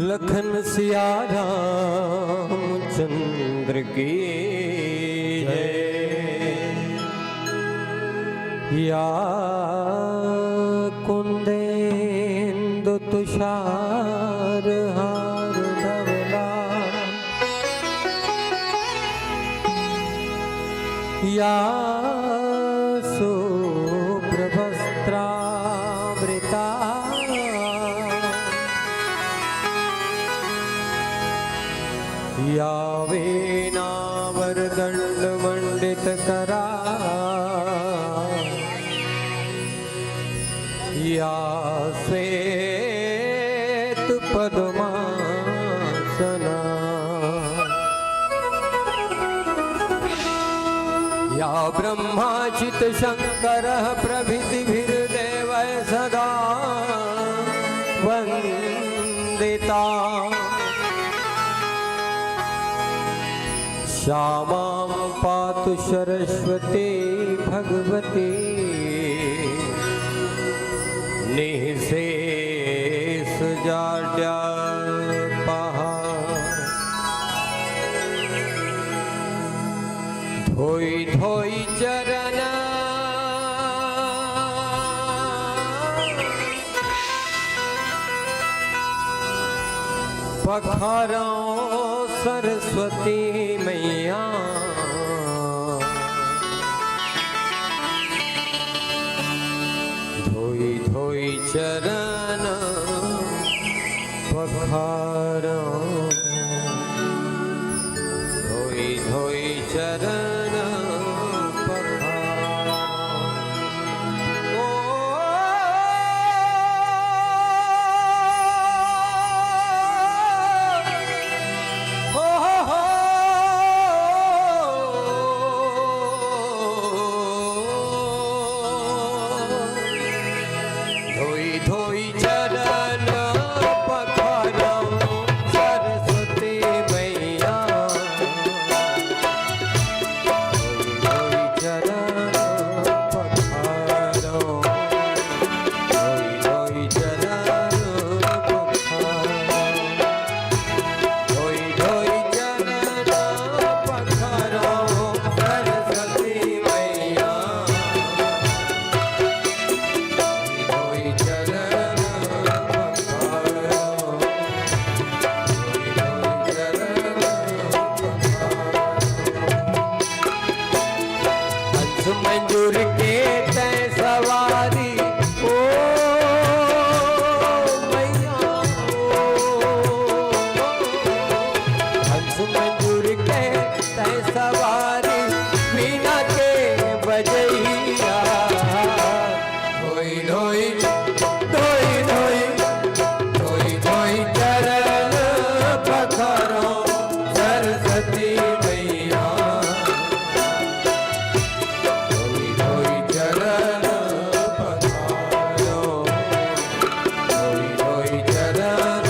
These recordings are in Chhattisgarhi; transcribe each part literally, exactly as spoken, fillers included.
लखन सिया रामचंद्र की जय। या कुंदेंदु तुषार हार धवला, या शुभ्र वस्त्रावृता, या वीणावरदंड मंडित करा, या श्वेत पद्मासना, या ब्रह्माजित शंकर प्रभृतिभिर्देवै सदा वंदिता। श्यामां पातु सरस्वती भगवती निःशेष जाड्यापहा। धोई धोई चरण पखारौ सरस्वती मैया। धोई धोई चरण पखारौ, धोई धोई चरण पखारौ। ओ, ओ, हो, हो। धोई धोई चरण पखारौ सरस्वती मैया। धोई धोई चरण पखारौ, धोई धोई चरण पखारौ। धोई धोई चरण पखारौ सरस्वती मैया। धोई चरण पखारौ, धोई धोई चरण पखारौ। हंस मंजूर के तैं सवारी, ओ मैया, ओ। हंस मंजूर के तैं सवारी, वीणा के बजैया। धोई धोई, धोई धोई, धोई धोई चरण पखारौ सरस्वती मैया। धोई धोई चरण पखारौ, धोई धोई चरण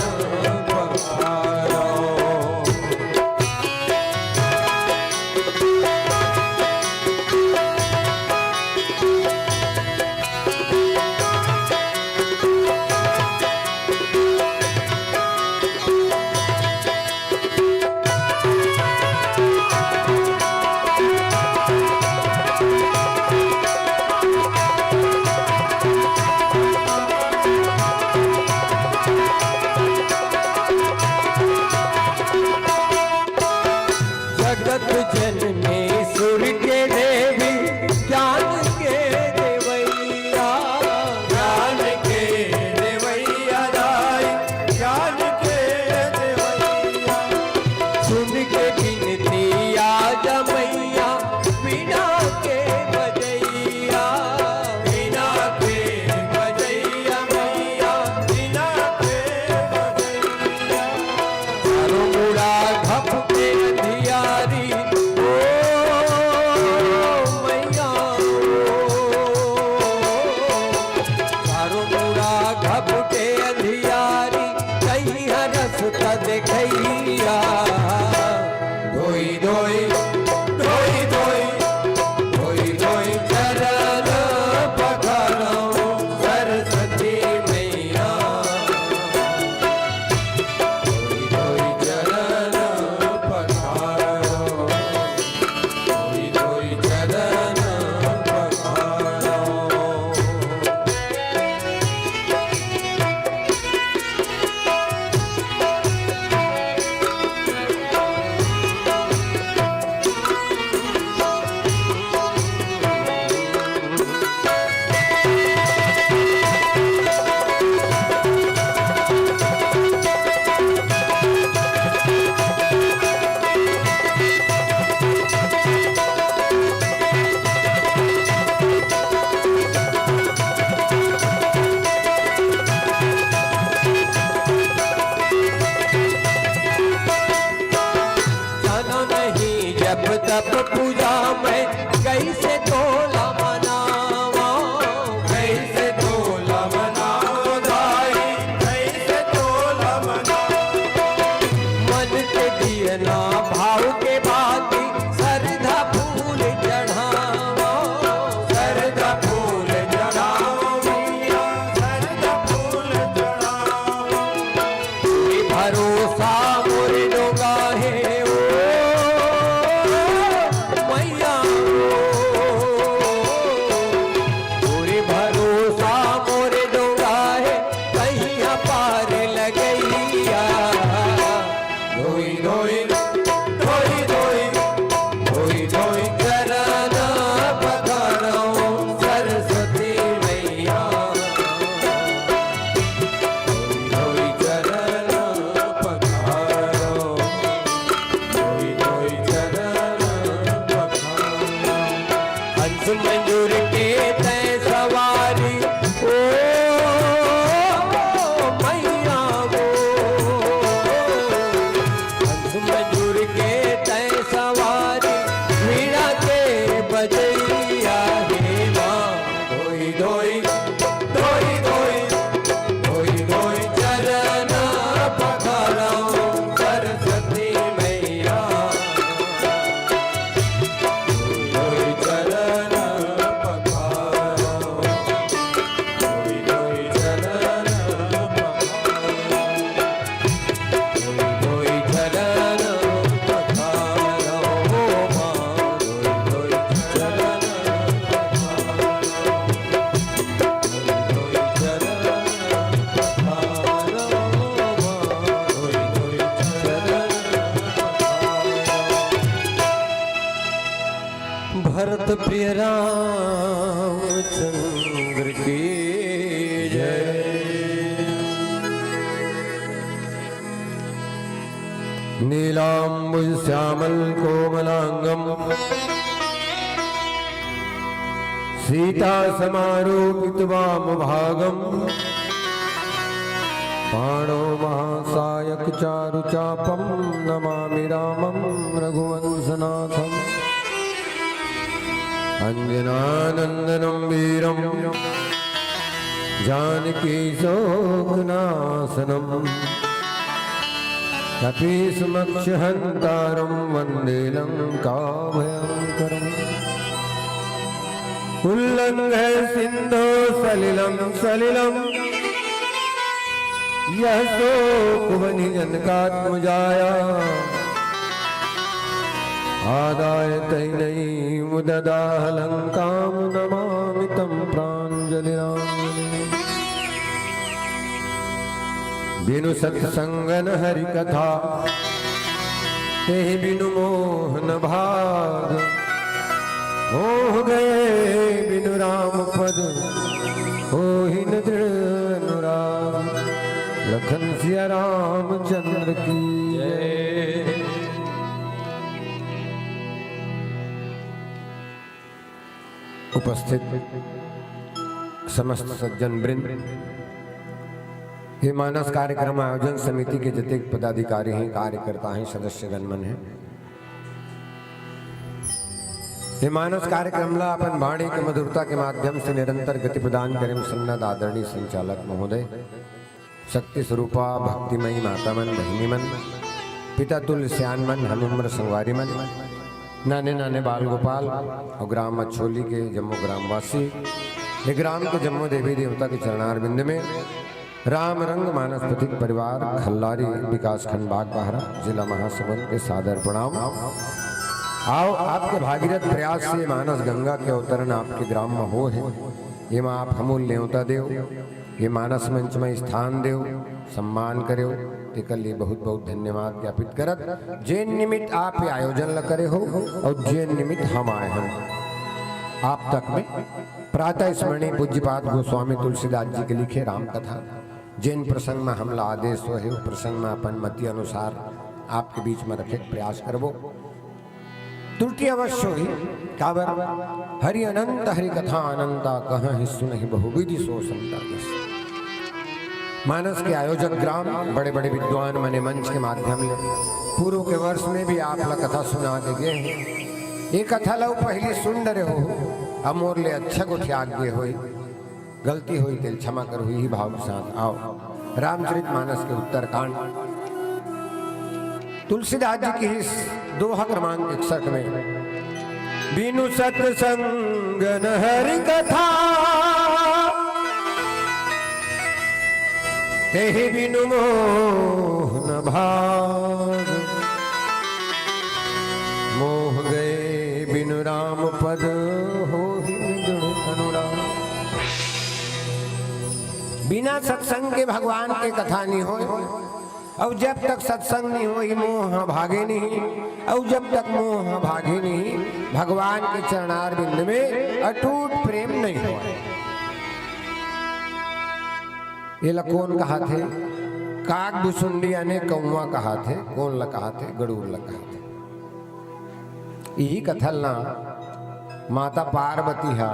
पखारौ। जगत जननी सुर के देवी, ज्ञान के देवैया, ज्ञान के देवैया दाई, ज्ञान के देवैया। सुन के बिनती आजा मैया, वीणा के बजैया, वीणा के बजैया मैया, वीणा के बजैया। चारों मुड़ा घप के अंधियारी, ओ मैया, ओ। चारों मुड़ा घप के अंधियारी, कहीं रस्ता देखैया। धोई तब पूजा मैं कैसे तोला मनावा, कैसे तोला मनावा दाई, कैसे तोला मनावा। मन के दियना भाव के बाती, सरधा फूल चढ़ावा, सरधा फूल चढ़ावा मैया, सरधा फूल चढ़ावा। तोरे भरोसा मोर डोंगा हे ओ मैया ओ। तोरे भरोसा मोर डोंगा हे, कहिया पार लगैया। धोई धोई, धोई धोई, धोई धोई चरण पखारौ सरस्वती मैया। धोई धोई चरण पखारौ, धोई धोई चरण पखारौ। हंस मयूर के तैं सवारी ओ मैया वो। हंस मयूर के तैं सवारी, वीणा के बजैया हे माँ। धोई धोई, धोई धोई, धोई धोई चरण पखारौ सरस्वती मैया। धोई धोई चरण पखारौ, धोई धोई चरण पखारौ, धोई धोई चरण पखारौ, माँ, धोई धोई चरण पखारौ। भरत प्रिय रामचंद्र की जय। नीलांबुज श्यामल कोमलांगम सीता समारूपित वाम भागम। पाणौ महासायक चारु चापम नमामि रामम रघुवंशनाथम। अंजनानंदनम वीरम जानकी शोकनाशनम। कपीसमक्षहन्तारं वन्दे लङ्काभयङ्करम्। उल्लङ्घय सिन्धौ सलिलं सलिलं यः सोऽकुवनि जनकात्मजाया। आदाय तैनैव ददाह लङ्कां नमामि तं प्राञ्जलिराञ्जलिम्। बिनु सत्संग न हरि कथा, तेहि बिनु मोह न भाग। मोह गए बिनु राम पद, होहि न दृढ़ अनुराग। लखन सिया रामचंद्र की जय। उपस्थित समस्त सज्जन वृंद, ये मानस कार्यक्रम आयोजन समिति के जतेक पदाधिकारी हैं, कार्यकर्ता हैं, सदस्यगण मन हैं, ये मानस कार्यक्रम ला अपन वाणी के मधुरता के माध्यम से निरंतर गति प्रदान करे सन्नद्ध आदरणीय संचालक महोदय, शक्ति स्वरूपा भक्तिमयी माता मन, बहिनी मन, पिता तुल्य सियान मन, हम उम्र संगवारी मन, नाने नाने बाल गोपाल और ग्राम अछोली के जम्मो ग्रामवासी, ये ग्राम के जम्मो देवी देवता के चरणार बिंद में राम रंग मानस पथिक परिवार खल्लारी विकासखंड बागबाहरा जिला महासमुंद के सादर प्रणाम। आओ आपके भागीरथ प्रयास से मानस गंगा के अवतरण आपके ग्राम में हो है, ये में आप हमूल नेवता देव। ये मानस मंच में स्थान देव, सम्मान करेव, तेकर लिए बहुत बहुत धन्यवाद ज्ञापित करत, जेन निमित्त आप ये आयोजन ल करे हो और जेन निमित्त हम आए हन आप तक में। प्रातः स्मरणीय पूज्यपाद गोस्वामी तुलसीदास जी के लिखे राम कथा, जेन प्रसंग में हमला आदेश हो है, वो प्रसंग में अपन मति अनुसार आपके बीच में रखे के प्रयास करबो। त्रुटि अवश्य होही, काबर हरि अनंत हरि कथा अनंता, कहहिं सुनहिं बहुविधि सो संता जस। मानस के आयोजक ग्राम बड़े बड़े विद्वान मने मंच के माध्यम ले पूर्व के वर्ष में भी आप ला कथा सुना के गए हैं। ये कथा ला पहिली सुन डरे हो, अब मोर ले अच्छा गोठियात गे होई, गलती होई तेल क्षमा करहू, इही भाव के साथ आओ। रामचरित मानस के उत्तरकांड। तुलसीदास जी की इस दोहा क्रमांक इकसठ में, बिनु सत्संग न हरि कथा, तेहि बिनु मोह न भाग। मोह गए बिनु राम पद, होहि दृढ़ अनुराग। बिना सत्संग के भगवान के कथा नहीं होय, अउ जब तक सत्संग नहीं होही, मोह भागे नहीं, अउ जब तक मोह भागे नहीं, भगवान के चरणार बिंद में अटूट प्रेम नहीं होय। एला कोन कहाथे? काग भुसुंडी याने कौवा कहाथे। कोन ला कहाथे? गरुड़ ला कहाथे। इही कथा ला माता पार्वती हा,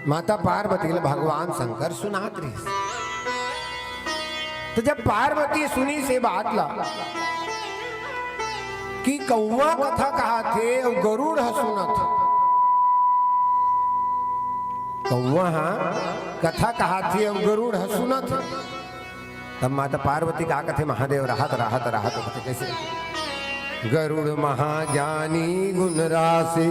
माता पार्वती ला भगवान शंकर सुनात रहिस। तो जब पार्वती सुनिस ए बात ला कि कौवा कथा कहाथे अउ गरुड़ ह सुनत, कौवा ह कथा कहाथे अउ गरुड़ ह सुनत, तब माता पार्वती का कथे, महादेव रहत, रहत, रहत कथे, कैसे? गरुड़ महाज्ञानी गुण राशि,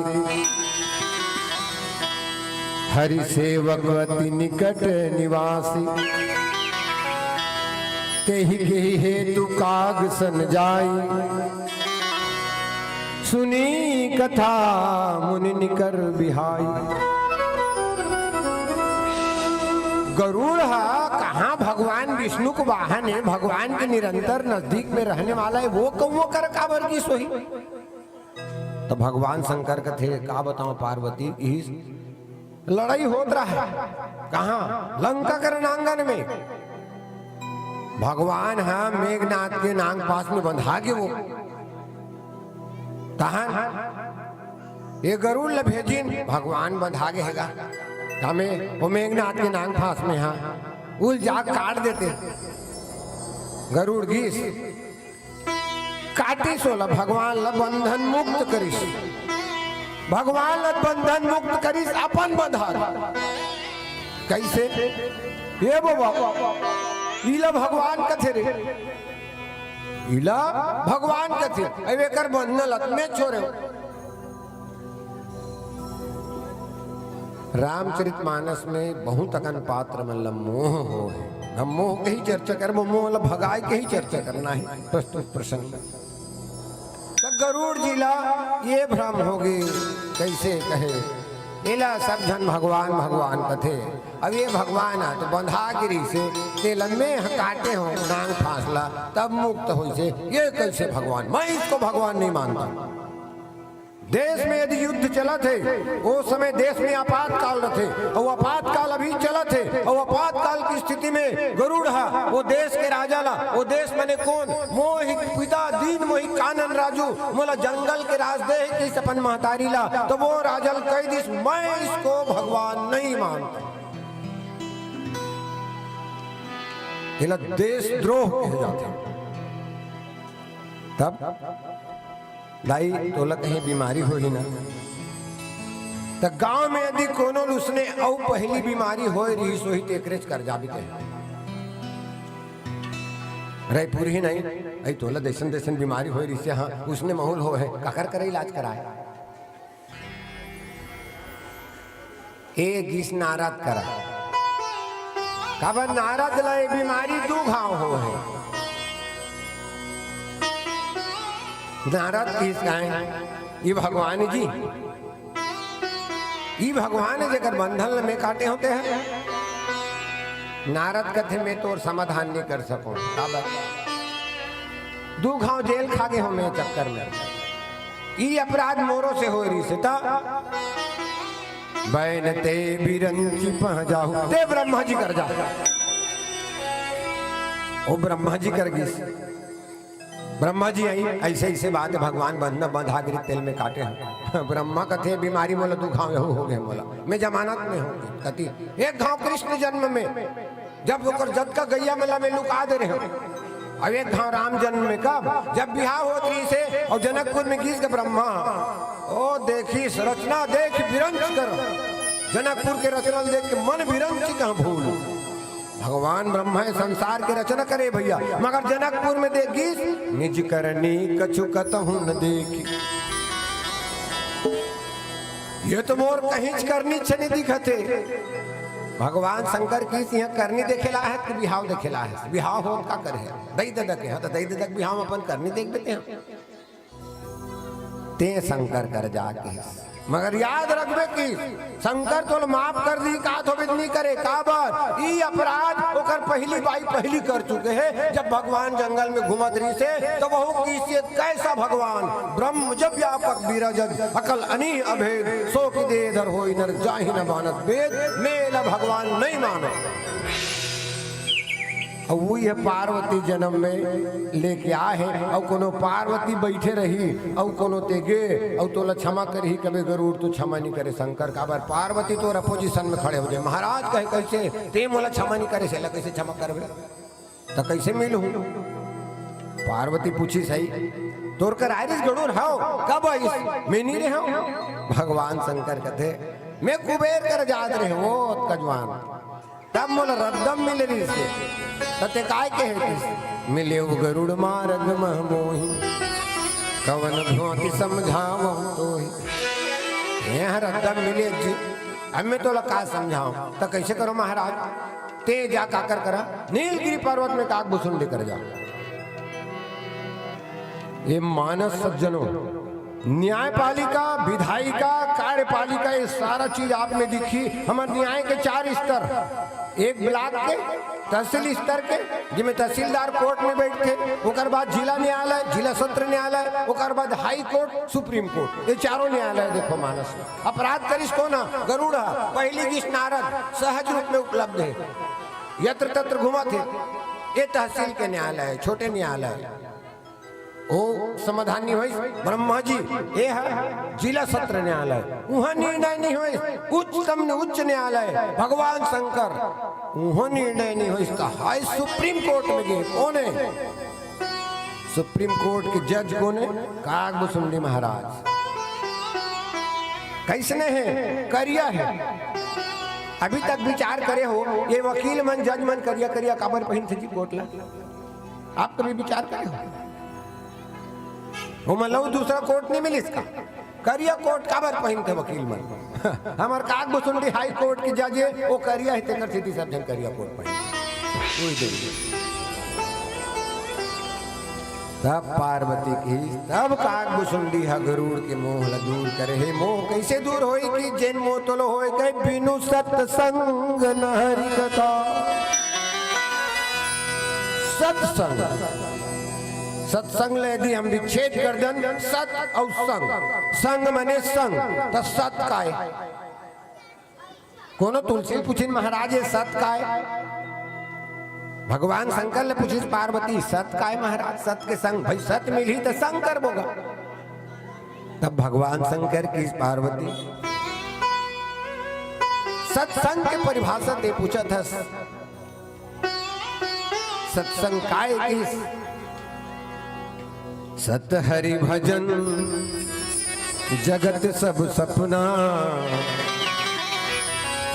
हरि सेवक अति निकट निवासी। तेहि केहि हेतु काग सन जाई, सुनी कथा मुनि निकर बिहाई। गरुड़ हा कहाँ भगवान विष्णु को वाहन है, भगवान के निरंतर नजदीक में रहने वाला है, वो कौवो कर काबर की सोही। तो भगवान शंकर कथे, का बताओ पार्वती, इही लड़ाई होत रहा। कहाँ? लंका के रणांगन में। भगवान हा मेघनाथ के नांग पास में बंधा गे वो। तहन ये गरुड़ ल भेजिन, भगवान बंधा गे हेगा। तमे वो मेघनाथ के नांग पास में हा, उल जाग काट देते। गरुड़ गीस काटिस ओला, भगवान ला बंधन मुक्त करिस, भगवान ला बंधन मुक्त करिस, अपन बंधा। कैसे? ये बाबा, इला भगवान कथे रे, इला भगवान कथे। अब एकर बंधन लत में छोरे। रामचरित मानस में बहुत अकन पात्र मन ल मोह हो हे। हम मोह के ही चर्चा करबो, मोह ल भगाए के ही चर्चा करना है प्रस्तुत प्रसंग। त गरुड़ जी ला ये भ्रम हो गे, कैसे कहे, एला सब झन भगवान भगवान कथे। अब ये भगवान आ तो बंधा गिरी से, ते लम्मे ह काटे हो नांग फांस ला, तब मुक्त होइसे, ये कैसे भगवान? मैं इसको भगवान नहीं मानता। देश में यदि युद्ध चलत हे, ओ समय देश में आपातकाल रथे, अउ आपातकाल अभी चलत हे, अउ आपातकाल की स्थिति में गरुड़ हा ओ देश के राजा ला, ओ देश मने कोन, मोहि पिता दीन मोहि कानन राजू, मोला जंगल के राज दे हे कहिस अपन महतारी ला, तो वो राजा ल कह दिस, मैं इसको भगवान नहीं मानता। एला देशद्रोह कहे जाथे। तब दाई, तोला कहीं बीमारी होही ना? त गांव में यदि कोनो ल उसने अउ पहली बीमारी होए रहिस होही, तेकरेच कर जाबे कहे। रइपुर ही नहीं, अई तोला जैसन जैसन बीमारी होए रहिस हे, हाँ, उसने महूल होए हे, काकर करे इलाज कराए? ए गिस नारद करा। काबर नारद ला ये बीमारी दू घाव हो हे। नारद किस गाय, ये भगवान जी, ई भगवान जेकर बंधन ल मैं काटे होते हैं। नारद कथे, मैं तोर समाधान नहीं कर सकूं। काबर? दू घाव जेल खा गे हो मैं चक्कर में। ई अपराध मोरो से होए रहिस हे, त बैन ते बिरंची पह जाहू, ते ब्रह्मा जी कर जा। ओ ब्रह्मा जी कर गिस। ब्रह्मा जी आई, ऐसे ऐसे बात हे, भगवान बंधना बंधा गिरी तेल में काटे हैं। ब्रह्मा कथे, बीमारी मोला दू घाव यहू हो गे मोला, मैं जमानत में हूँ। कति एक घाव कृष्ण जन्म में, जब ओकर जतका गैया मन ला मैं लुका दे रहे हूँ। अब एक घाव राम जन्म में, कब? जब बिहाव होत रहिस हे, अउ जनकपुर में गीस के ब्रह्मा, ओ देखिस रचना देख बिरंच कर, जनकपुर के रचना देख के मन बिरंच कहाँ भूल। भगवान ब्रह्मा हे संसार के रचना करे भैया, मगर जनकपुर में देख गीस, निज करनी कछु कतहु न देखी। ये तो मोर कहीं करनी छनी दिखत हे। भगवान शंकर कहिस, इहाँ करनी देखे ला हे कि बिहाव देखे ला हे? बिहाव हो का करे हे? दई ददा के, हाँ, तो दई ददा के बिहाव में अपन करनी देख देते हैं। ते शंकर कर जा कहिस। मगर याद रखबे कि शंकर तोला माफ कर दी, का तो बिद नहीं करे, काबर? ई अपराध ओकर पहली बाई पहली कर चुके हे। जब भगवान जंगल में घूमत रहिस हे, तो वहू कहिस हे, कैसा भगवान, ब्रह्म जब व्यापक बिरजज, अकल अनीह अभेद, सो कि देह धर होई नर जाहि न मानत वेद, में एला भगवान नहीं मानो। अउ वो ये पार्वती जन्म में लेके आए हे, अउ कोनो पार्वती बैठे रही, अउ कोनो ते गे, अउ तोला क्षमा करही, कबे गरुड़ तो क्षमा नहीं करे शंकर, काबर पार्वती तोर अपोजिशन में खड़े हो जाए। महाराज कहे, कैसे ते मोला क्षमा नहीं करे, सेला कैसे क्षमा करबे? त कैसे मिलहूं? पार्वती पूछिस, तोर कर आय रिस गरुड़? हव। कब आइस? में नहीं रेहेंव। भगवान शंकर कथे, में कुबेर कर जात रेहेंव, ओ कजवान। तब मोला रद्दम मिले रिहिस हे। त ते काय कहे रिहिस? मिलेव गरुड़ मारग मह मोहि, कवन भ्योंति समझावहु तोहि। ये ह रद्दम मिले जी, अब में तोला का समझावंव? त कैसे करों महाराज? ते जा काकर करा, नीलगिरी पर्वत में काकभुसुंडी कर जा। ये मानस सज्जनों, न्यायपालिका, विधायिका, कार्यपालिका, ये सारा चीज आप में दिखही। हमर न्याय के चार स्तर, एक ब्लॉक के, तहसील स्तर के, जिमे तहसीलदार कोर्ट में बैठथे, ओकर बाद जिला न्यायालय, जिला सत्र न्यायालय, ओकर बाद हाई कोर्ट, सुप्रीम कोर्ट, ये चारों न्यायालय देखो मानस में। अपराध करिस कोन ह? गरुड़ ह। पहली गीस नारद, सहज रूप में उपलब्ध हे, यत्र तत्र घूमत हे। ये तहसील के न्यायालय हे, छोटे न्यायालय हे। ओ समाधान नहीं होइस, ब्रह्मा जी, ये ह जिला सत्र न्यायालय, उहाँ निर्णय नहीं होइस, उच्चतम ने उच्च न्यायालय, भगवान शंकर, उहाँ निर्णय नहीं होइस, त हाई सुप्रीम कोर्ट में गे, कोन हे? सुप्रीम कोर्ट के जज कोन हे? काकभुसुंडी महाराज। कैसने हे? करिया हे। अभी तक विचार करे हो, ये वकील मन, जज मन करिया करिया काबर पहिनथे जी कोट ला? आप कभी विचार करे हो? ओमन ला दूसरा कोट नहीं मिलिस का? करिया कोट काबर पहिनथे वकील मन? हमर काकभुसुंडी हाई कोर्ट के जज हे, वो करिया हे, तेकर सेती सब झन करिया कोट पहिन। उही दिन। तब पार्वती कहिस, तब काकभुसुंडी ह गरुड़ के मोह ल दूर करे हे। मोह कैसे दूर होई कि जेन मोह तोलो होए कहे, बिनु सत्संग न हरि कथा। सत्संग, सत्संग ले यदि हम विच्छेद कर दन, सत अउ संग, संग मने संग, त सत काय? कोनो तुलसी ल पूछिन, महाराज, ये सत काय? भगवान शंकर ले पूछिस पार्वती, सत काय महाराज? सत के संग, भाई सत मिलही त संग करबो गा। तब भगवान शंकर कहिस पार्वती, सत्संग के परिभाषा ते पूछत हस, सत्संग काय कहिस? सत हरि भजन जगत सब सपना,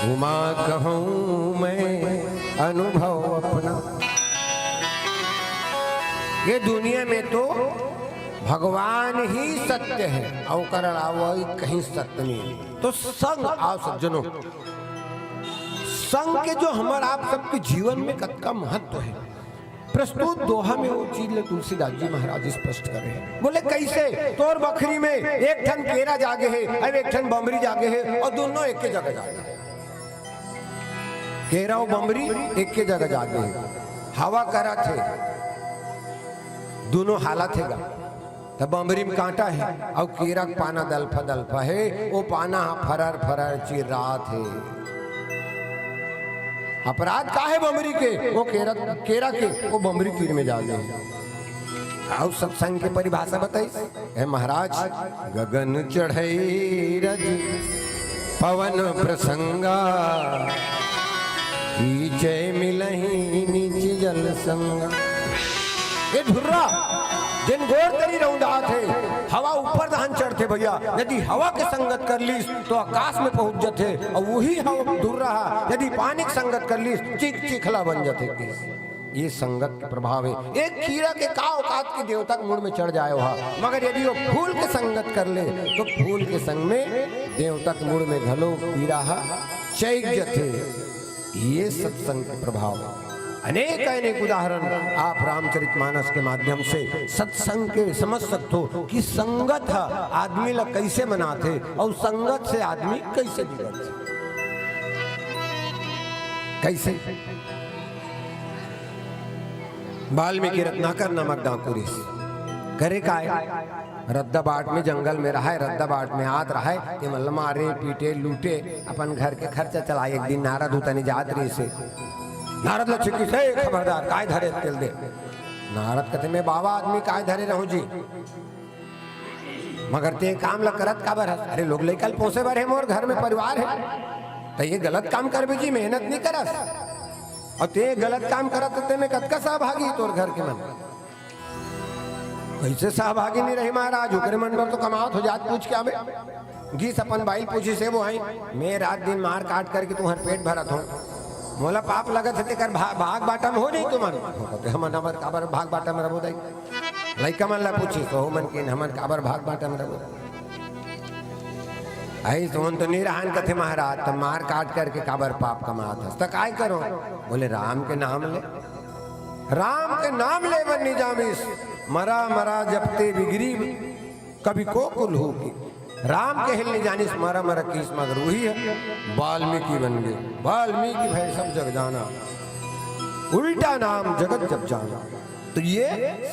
उमा कहूँ मैं अनुभव अपना। ये दुनिया में तो भगवान ही सत्य हे, अउ ओकर अलावा कहीं सत्य नहीं हे। तो संग, आओ सज्जनों, संग के जो हमर आप सबके जीवन में कतका महत्व हे, प्रस्तुत दोहा में वो चीज ल तुलसीदास जी महाराज स्पष्ट करे हे। बोले, कैसे? तोर बखरी में एक ठन केरा जागे हे, अउ एक ठन बमरी जागे हे, अउ दोनों एके जगह जागे हे। केरा अउ बमरी एके जगह जागे हे, हवा करत हे, दोनों हालत हे गा। त बमरी में कांटा हे, अउ केरा के पाना दलफा दलफा हे, ओ पाना ह फरर फरर चिर्रात हे। अपराध का हे बमरी के? ओ केरा, केरा के, ओ बमरी तीर में जागे हे। अउ सत्संग के परिभाषा बताइस, हे महाराज, गगन चढ़ई रज पवन प्रसंगा, कीचय मिलही नीच जल संगा। ये धुर्रा, जेन गोर तरी रौंदात हे, हवा ऊपर तहन चढ़थे भैया, यदि हवा के संगत कर लीस तो आकाश में पहुंच जथे, अउ वही हवा दूर रहा, यदि पानी के संगत कर लीस, चिक चिखला बन जथे। ये संगत के प्रभाव हे। एक कीरा के का औकात के देवता के मुड़ में चढ़ जाए हा, मगर यदि वो फूल के संगत कर ले तो फूल के संग में देवता के मुड़ में घलो कीरा हा चैक जथे। ये सत्संग के प्रभाव हे। अनेक अनेक उदाहरण आप रामचरितमानस के माध्यम से सत्संग के समझ सकथो कि संगत ह आदमी ला कैसे मनाथे अउ संगत से आदमी कैसे बिगड़थे। कैसे? वाल्मीकि रत्नाकर नामक डाकू रिहिस। करे काय? रद्दा बाट में, जंगल में रहय, रद्दा बाट में आत रहय, ते मन ल मारे, पीटे, लूटे, अपन घर के खर्चा चलाए। एक दिन नारद उतनी जात रिहिसे। नारद ल छिकिस, "ए, खबरदार, काय धरे तेल दे।" नारद कथे, "मैं बाबा आदमी, काय धरे रहूं जी?" "मगर ते काम ल करत काबर हस?" "अरे, लोग लइका ल पोसे बर हे, मोर घर में परिवार हे।" "त ये गलत काम करबे जी, मेहनत नहीं करस। अउ ते गलत काम करत हे, ते में कतका सहभागी तोर घर के मन?" "कैसे सहभागी नहीं रही महाराज, ओकरे मन बर तो कमावत हो जात, पूछ के आबे।" गिस अपन बाई ल पूछिस, "ए बोहाई, मैं रात दिन मार काट करके तुम्हर पेट भरत हूं, मोला पाप लगत हे, तेकर भा-, भाग बाटा में हो नहीं तुमन?" "हमन, हमर काबर भाग बाटा में रबो दाई?" लइका मन ला पूछिस, "ओहू मन के, हमन काबर भाग बाटा में रबो?" "अई सोन तो नहीं रहन कथे महाराज, त मार काट करके काबर पाप कमात हस, त काय करो?" बोले, "राम के नाम ले।" राम के नाम ले बर नहीं जामिस, मरा मरा जपते बिगरी, कभी को कुल हो की। राम के हिल नहीं जानिस, मरा मरा किस मगर वही हे वाल्मीकि बन गे। वाल्मीकि भय सब जग जाना, उल्टा नाम जगत जब जाना। तो ये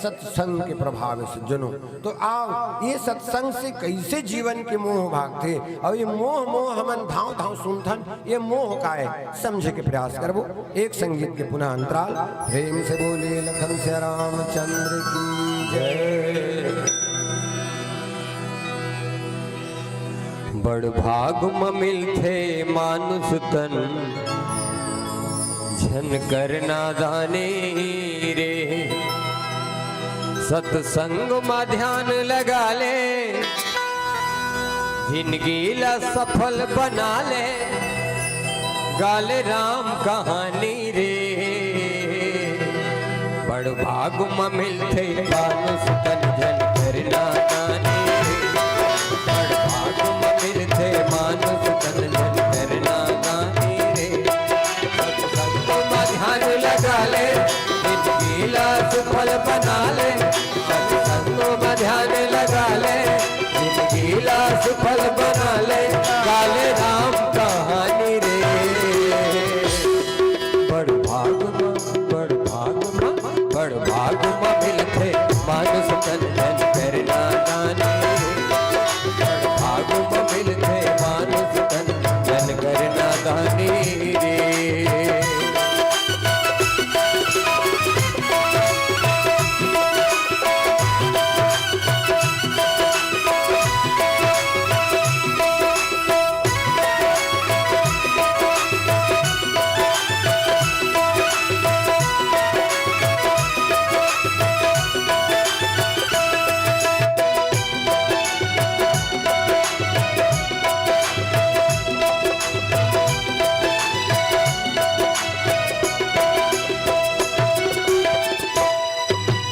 सत्संग के प्रभाव हे सज्जनों। तो आओ, ये सत्संग से कैसे जीवन के मोह भागथे, अउ ये मोह, मोह हमन धांव धांव सुनथन, ये मोह काय हे, समझे के प्रयास करबो। एक संगीत के पुनः अंतराल, प्रेम से बोले लखन सिया रामचंद्र की जय। बड़ भाग म मिलथे मानुष तन, झन कर नादानी रे। सत्संग म ध्यान लगा ले, जिंदगी ला सफल बना ले, गा ले राम कहानी रे। बड़ भाग म मिलथे मानुष तन, झन कर नादानी रे। बड़ भाग म मिलथे मानुष तन, झन कर नादानी रे। सत्संग म ध्यान लगा ले, जिंदगी ला सुफल बना ले। सत्संग म ध्यान लगा ले, जिंदगी ला सुफल बना ले, गा ले राम कहानी रे। बड़ भाग म, बड़ भाग म, बड़ भाग म मिलथे मानुष तन, झन कर नादानी रे। बड़ भाग म मिलथे मानुष तन, झन कर नादानी रे।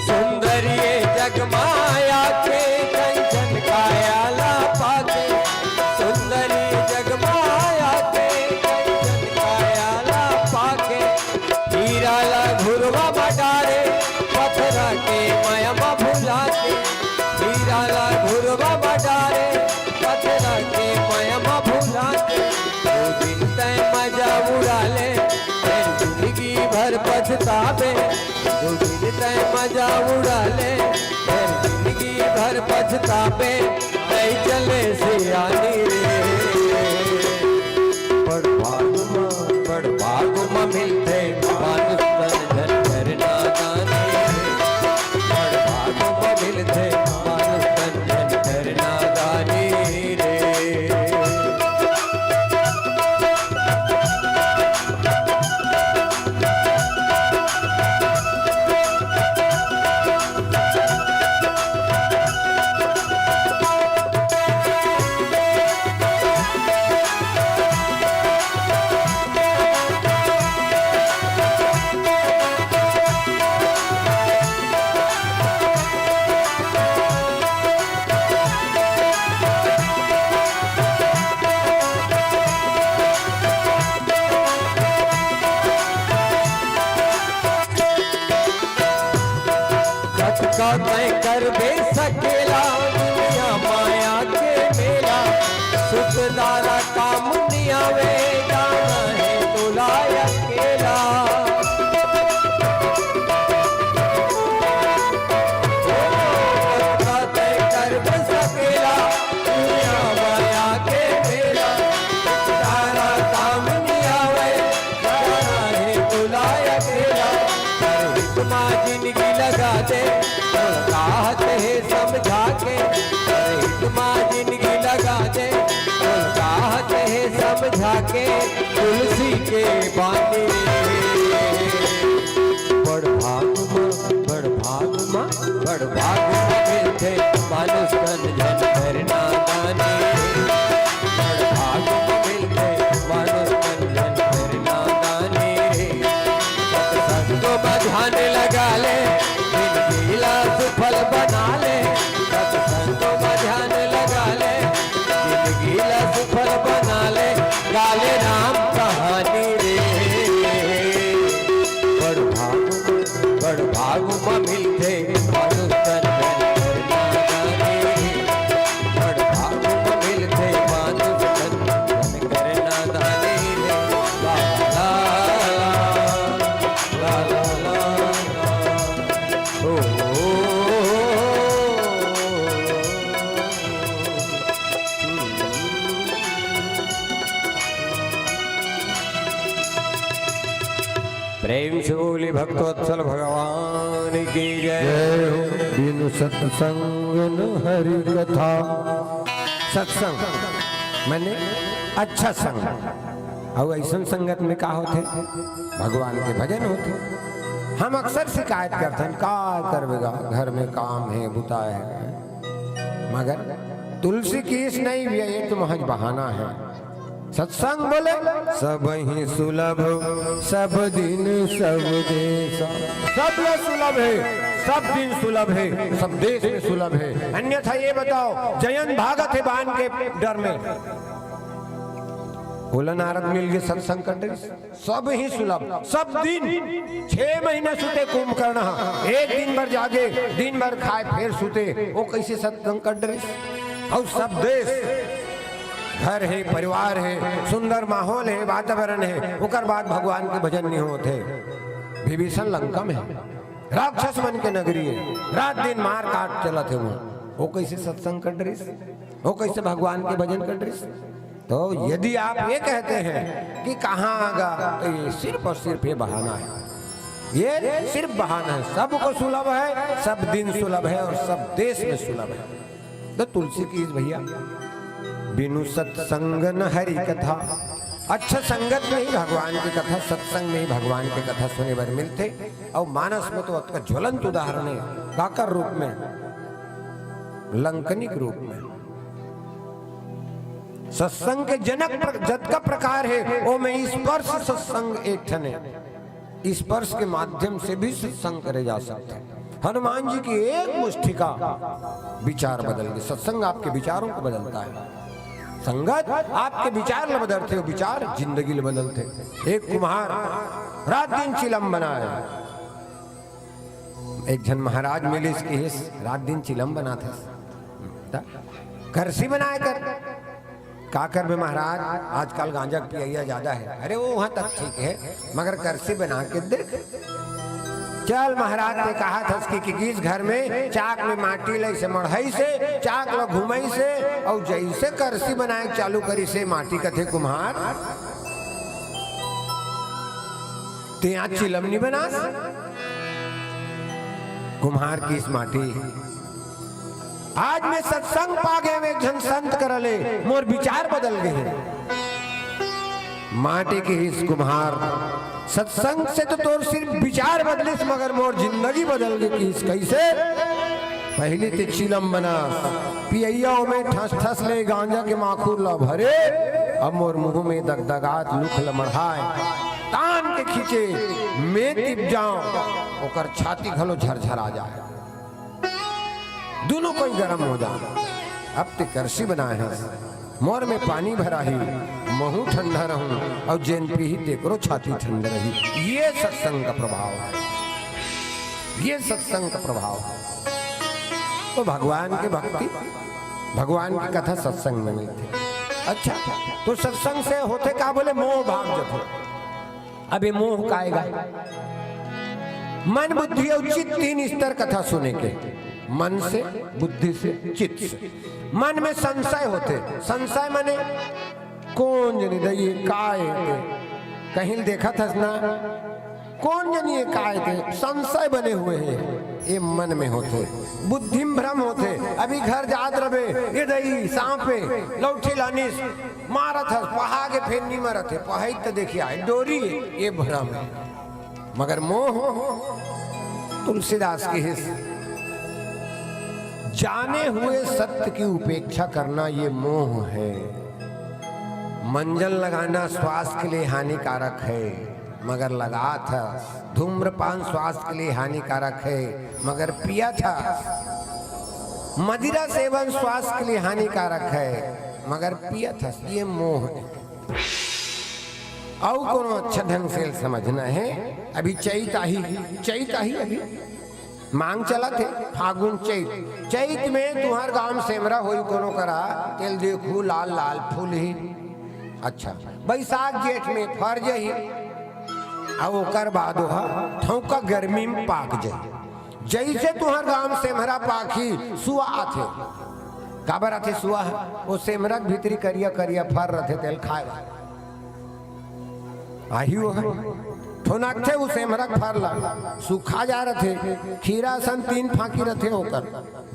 सुंदर ये जग माया के, कंचन काया ला पाके। सुंदर ये जग माया के, कंचन काया ला पाके। हीरा ला घुरवा म डारे, पथरा के मया म भुला के। हीरा ला घुरवा म डारे, पथरा के मया म भुला के। दो दिन तय मजा उड़ा ले, फेर जिंदगी भर पछताबे। दो दिन तय मजा उड़ा ले, फेर जिंदगी भर पछताबे। नहीं चले सियानी रे। बड़ भाग म, बड़ भाग म मिलथे मानुष तन, झन कर नादानी रे। बड़ भाग म मिलथे मानुष तन, झन कर नादानी रे। तैं करबे सकेला दुनिया माया के मेला, सुख दारा काम नइ आवे, जाना हे तोला अकेला। ओ, तैं करबे सकेला दुनिया माया के मेला, सुख दारा काम नइ आवे, जाना हे तोला अकेला। पर हित मा जिनगी लगा दे, तोर काहत हे समझा के। पर हित मा जिनगी लगा दे, तोर काहत हे समझा के। तुलसी के बानी रे, बड़ भाग मा, बड़ भाग मा, बड़ भाग मा मिलथे मानुष तन जन करना दानी। बड़ भाग मा मिलथे मानुष तन जन करना दानी रे। सत्संग मा ध्यान लगा ले, जिनगी ला सुफल बना ले। सत्संग मा ध्यान लगा ले, जिनगी ला सुफल बना ले। गा ले राम कहानी रे, बड़ भाग, बड़ भाग मा मिलथे मानुष तन जन करना दानी। बड़ भाग मा मिलथे मानुष तन जन करना दानी रे। ला, ला, ला, ला, ला, ला, ला। ओ, ओ, ओ, ओ। प्रेम से बोली भक्तवत्सल भगवान की जय। जय हो। बिनु सत्संग न हरि कथा। सत्संग माने अच्छा संग। अउ अइसन संगत में का होथे? भगवान के भजन होथे। हम अक्सर शिकायत करथन, का करबे गा, घर में काम हे, बुता हे, मगर तुलसी किहिस नहीं भैया, ये तो महज बहाना हे। सत्संग बोले सब ही सुलभ, सब दिन सब देश। सब ला सुलभ हे, सब दिन सुलभ हे, सब देश में सुलभ हे। अन्यथा ये बताओ, जयंत भागत हे बान के डर में, ओला नारद मिल के सत्संग कर दे। सब ही सुलभ, सब दिन, छह महीना सुते कुंभकर्ण ह, एक दिन भर जागे, दिन भर खाए, फेर सुते, वो कइसे सत्संग कर डरिस? अउ सब देश, घर हे, परिवार हे, सुंदर माहौल हे, वातावरण हे, ओकर बाद भगवान के भजन नहीं होत हे। विभीषण लंका में हे, राक्षस मन के नगरी हे, रात दिन मार काट चलत हे उहाँ, वो कइसे सत्संग कर डरिस? वो कइसे भगवान के भजन कर डरिस? तो यदि आप ये कहते हैं कि कहाँ गा, तो ये सिर्फ और सिर्फ ये बहाना है, ये सिर्फ बहाना है। सबको सुलभ है, सब दिन सुलभ है और सब देश में सुलभ है। तो तुलसी किहिस भैया, बिनु सत्संग न हरि कथा, अच्छा संगत में ही भगवान की कथा, सत्संग में ही भगवान की कथा सुने बर मिलथे। अउ मानस में तो अतका ज्वलंत उदाहरण हे, काकर रूप में, लंकनिक रूप में। सत्संग के जनक प्र-, जतका प्रकार हे, ओमे स्पर्श सत्संग एक ठन हे। स्पर्श के माध्यम से भी सत्संग करे जा सकथे। हनुमान जी की एक मुष्टिका विचार बदल गए। सत्संग आपके विचारों को बदलता है। संगत आपके विचार ल बदलथे, विचार जिंदगी ल बदलथे। एक कुम्हार रात दिन चिलम बनाए, एक झन महाराज मिलिस, किहिस, "रात दिन चिलम बनाथस, त करसी बनाए कर।" "का करबे महाराज, आजकल गांजा के पियैया ज्यादा हे।" "अरे, वो वहां तक ठीक हे, मगर करसी बना के देख।" "चल महाराज, तें कहत हस कि, कि किस घर में चाक में माटी लइसे मढ़इसे, चाक ल घुमइसे, अउ जइसे करसी बनाए के चालू करिसे, माटी कथे कुम्हार, तें आज चिलम नी बनास?" कुम्हार किहिस माटी, आज मैं सत्संग पा गए हूं एक झन संत करा ले, मोर विचार बदल गए हे। माटी किहिस कुम्हार, सत्संग से तो तोर सिर्फ विचार बदलिस, मगर मोर जिंदगी बदल गई। किहिस कइसे? पहिली तें चिलम बनास, पियैया ओमे ठस ठस ले गांजा के माखुर ला भरे, अब मोर मुंह में दगदगात लुक ल मढ़ाए, तान के खींचे, मैं तिप जाऊं, ओकर छाती घलो झरझरा जाए। दुनों कोई गरम हो जाए। अब तें करसी बनाए हस, मोर में पानी भराही, महूं ठंडा रहूं, अउ जेन पीही तेकरो छाती ठंडा रही। ये सत्संग का प्रभाव हे, ये सत्संग का प्रभाव हे। तो भगवान के भक्ति, भगवान की कथा सत्संग में मिलथे। अच्छा, तो सत्संग से होथे का? बोले मोह भाग जथे। अब ये मोह का आएगा? मन, बुद्धि अउ चित्त, तीन स्तर कथा सुने के। मन से, बुद्धि से, चित्त से। मन में संशय होथे। संशय माने कोन जनी दई ये का ए ते? कहीं देखत हस ना, कोन जनी ये का ए ते? संशय बने हुए हे, ये मन में होथे। बुद्धि में भ्रम होथे। अभी घर जात रबे, ये दई सांप हे, लौठी लानिस, मारत हस, पहा के फेर नी मरत हे, पहाई त देखिया हे, डोरी हे, ये भ्रम हे। मगर मोह, तुलसीदास कहिस, जाने हुए सत्य की उपेक्षा करना ये मोह है। मंजन लगाना स्वास्थ्य के लिए हानिकारक है, मगर लगात हस। धूम्रपान स्वास्थ्य के लिए हानिकारक है, मगर पियत हस। मदिरा सेवन स्वास्थ्य के लिए हानिकारक है, मगर पियत हस। ये मोह है। अउ कोनो अच्छा ढंग से समझना हे। अभी चैत आही, चैत आही, अभी मांग चलत हे, फागुन चैत। चैत में तुंहर गांव सेमरा होई कोनो करा, तेला देखहू लाल लाल फूलही। अच्छा, बैसाख जेठ में फर जही, अउ ओकर बाद ओहा ठौका गर्मी में पाक जही। जइसे तुंहर गांव सेमरा पाकही, सुआ आथे। काबर आथे सुआ? ओ सेमरा के भीतरी करिया करिया फर रथे, तेला खाए बर। आही ओहा। ठोनकथे ओ सेमरा के फर ला, सुखा जा रथे, खीरा असन तीन फांकी रथे ओकर।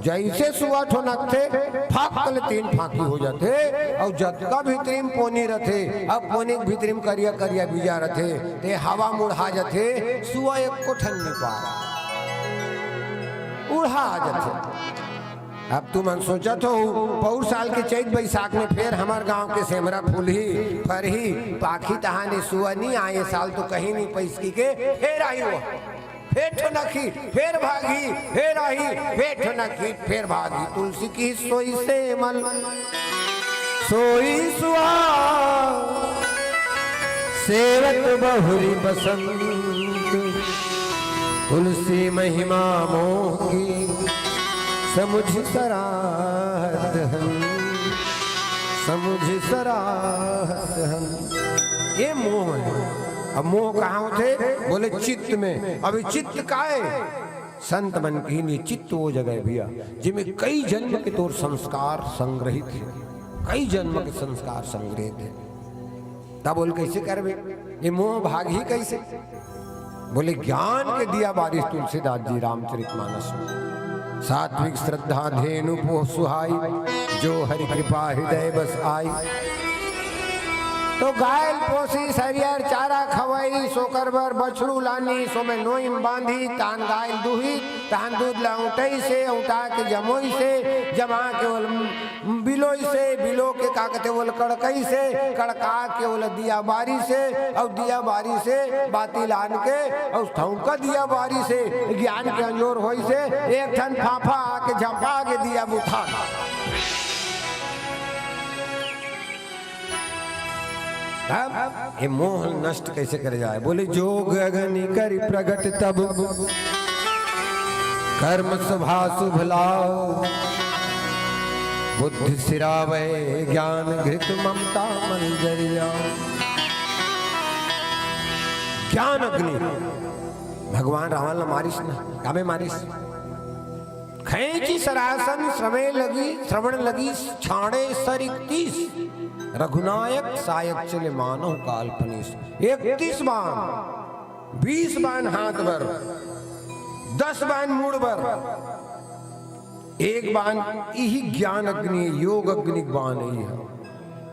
जइसे सुआ ठोनकथे, फक ले तीन फांकी हो जाथे, अउ जतका भीतरी में पोनी रथे, अब पोनी के भीतरी में करिया करिया बीजा रथे, ते हवा में उड़हा जाथे, सुआ एको ठन नी पाय, उड़हा जाथे। अब तुमन सोचत हो, पउर साल के चैत बैसाख में फेर हमर गांव के सेमरा फूलही, फरही, पाकही, तहाने सुआ नी आए, साल तो कहीं नी पइसकी के, फेर आही वो, फेर ठोनकही, फेर भागही, फेर आही, फेर ठोनकही, फेर भागही। तुलसी कहिस सोई सेमल, सोई सुआ, सेवत बहुरी बसंत, तुलसी महिमा मोह की समुझ सराहत हन, समुझ सराहत हन। ये मोह हे। अब मोह कहाँ होथे? बोले चित्त में। अब ये चित्त का हे? संत मन कहिन ये चित्त वो जगह हे भैया, जिमे कई जन्म के तोर संस्कार संग्रहित हे, कई जन्म के संस्कार संग्रहित हे। तब बोल, कैसे करबे? ये मोह भागही कैसे? बोले, ज्ञान के दिया बारिस तुलसीदास जी रामचरितमानस में। सात्विक श्रद्धा धेनु पोह सुहाई, जो हरि कृपा हृदय बस आई। तो गाय ल पोसिस, हरियर चारा खवाइस, ओकर बर बछरू लानिस, ओमे नोई म बांधिस, तहान गाय ल दुहिस, तहान दूध ल औंटइस, औंटा के जमोइस, जमा के ओल बिलोइस, बिलो के का कथे, ओला कड़कइस, कड़का के ओला दिया बारिस, अउ दिया बारिस, बाती लान के, अउ ठौका दिया बारिस, ज्ञान के अंजोर होइस, एक ठन फाफा आके झपा के दिया बुता। तब ये मोह नष्ट कैसे करे जाए? बोले, जोग अग्नि करि प्रगट तब, कर्म सभा शुभ लाव। बुद्धि सिरावै ज्ञान घृत ममता मल जरि जाव। ज्ञान अग्नि, भगवान रावण ला मारिस ना, कामे मारिस? खैंची सरासन श्रमे लगी, श्रवण लगी, छाड़े सर इकतीस। रघुनायक सायक चले मानव काल फनीस। इकतीस बाण, बीस बाण हाथ बर, दस बाण मूड़ बर, एक बाण इही ज्ञान अग्नि, योग अग्नि के बाण इही ह।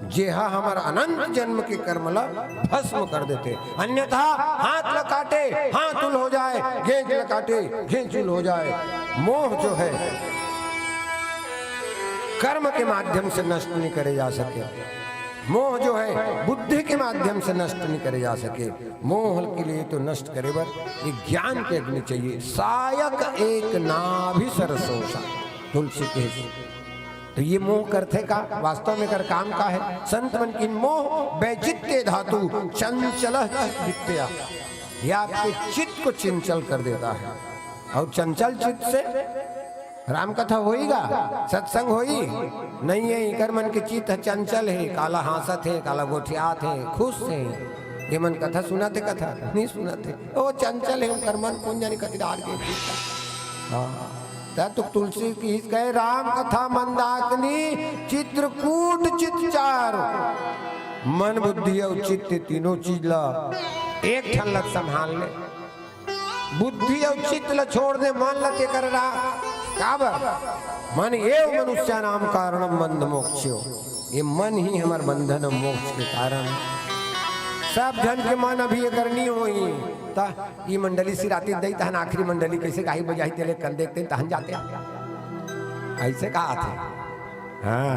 जेहा हमर अनंत जन्म के कर्म ला भस्म कर देथे। अन्यथा हाथ ला काटे, हाथ उल हो जाए, घेंच ला काटे, घेंच उल हो जाए। मोह जो है, कर्म के माध्यम से नष्ट नहीं करे जा सके। मोह जो है, बुद्धि के माध्यम से नष्ट नहीं करे जा सके। मोह के लिए तो नष्ट करे बर ये ज्ञान के अग्नि चाहिए। सायक एक नाभि सरसोषा, तुलसी के। तो ये मोह करथे का? वास्तव में एकर काम का है? संत मन की मोह वैचित्य धातु चंचल चित्त वित्तया, ये आपके चित्त को चंचल कर देता है। और चंचल चित्त से राम कथा होई गा, सत्संग होई? नहीं है। इकर मन के चित्त ह चंचल हे, काला हाँसत हे, काला गोठियात हे, खुश हे। ये मन कथा सुनत हे, कथा नहीं सुनत हे, ओ चंचल हे, उनकर मन कोन जाने कति डार के चित्त। हाँ, त तो तुलसी किहिस कहे, "राम कथा मंदाकिनी चित्रकूट चित चार।" मन, बुद्धि अउ चित्त तीनों चीज ला एक ठन ला संभाल ले। बुद्धि अउ चित्त ल छोड़ दे, मन ल तेकर रा-, काबर? मन एव मनुष्याणाम कारणम बंध मोक्षो। ये मन ही हमर बंधन अउ मोक्ष के कारण। सब झन के मन अभी एकर नी होही, त ई मंडली सिराती दई, तहन आखिरी मंडली कइसे गाही बजाही, तेले कन देखते तहन जाते। अइसे कहा थे। हाँ,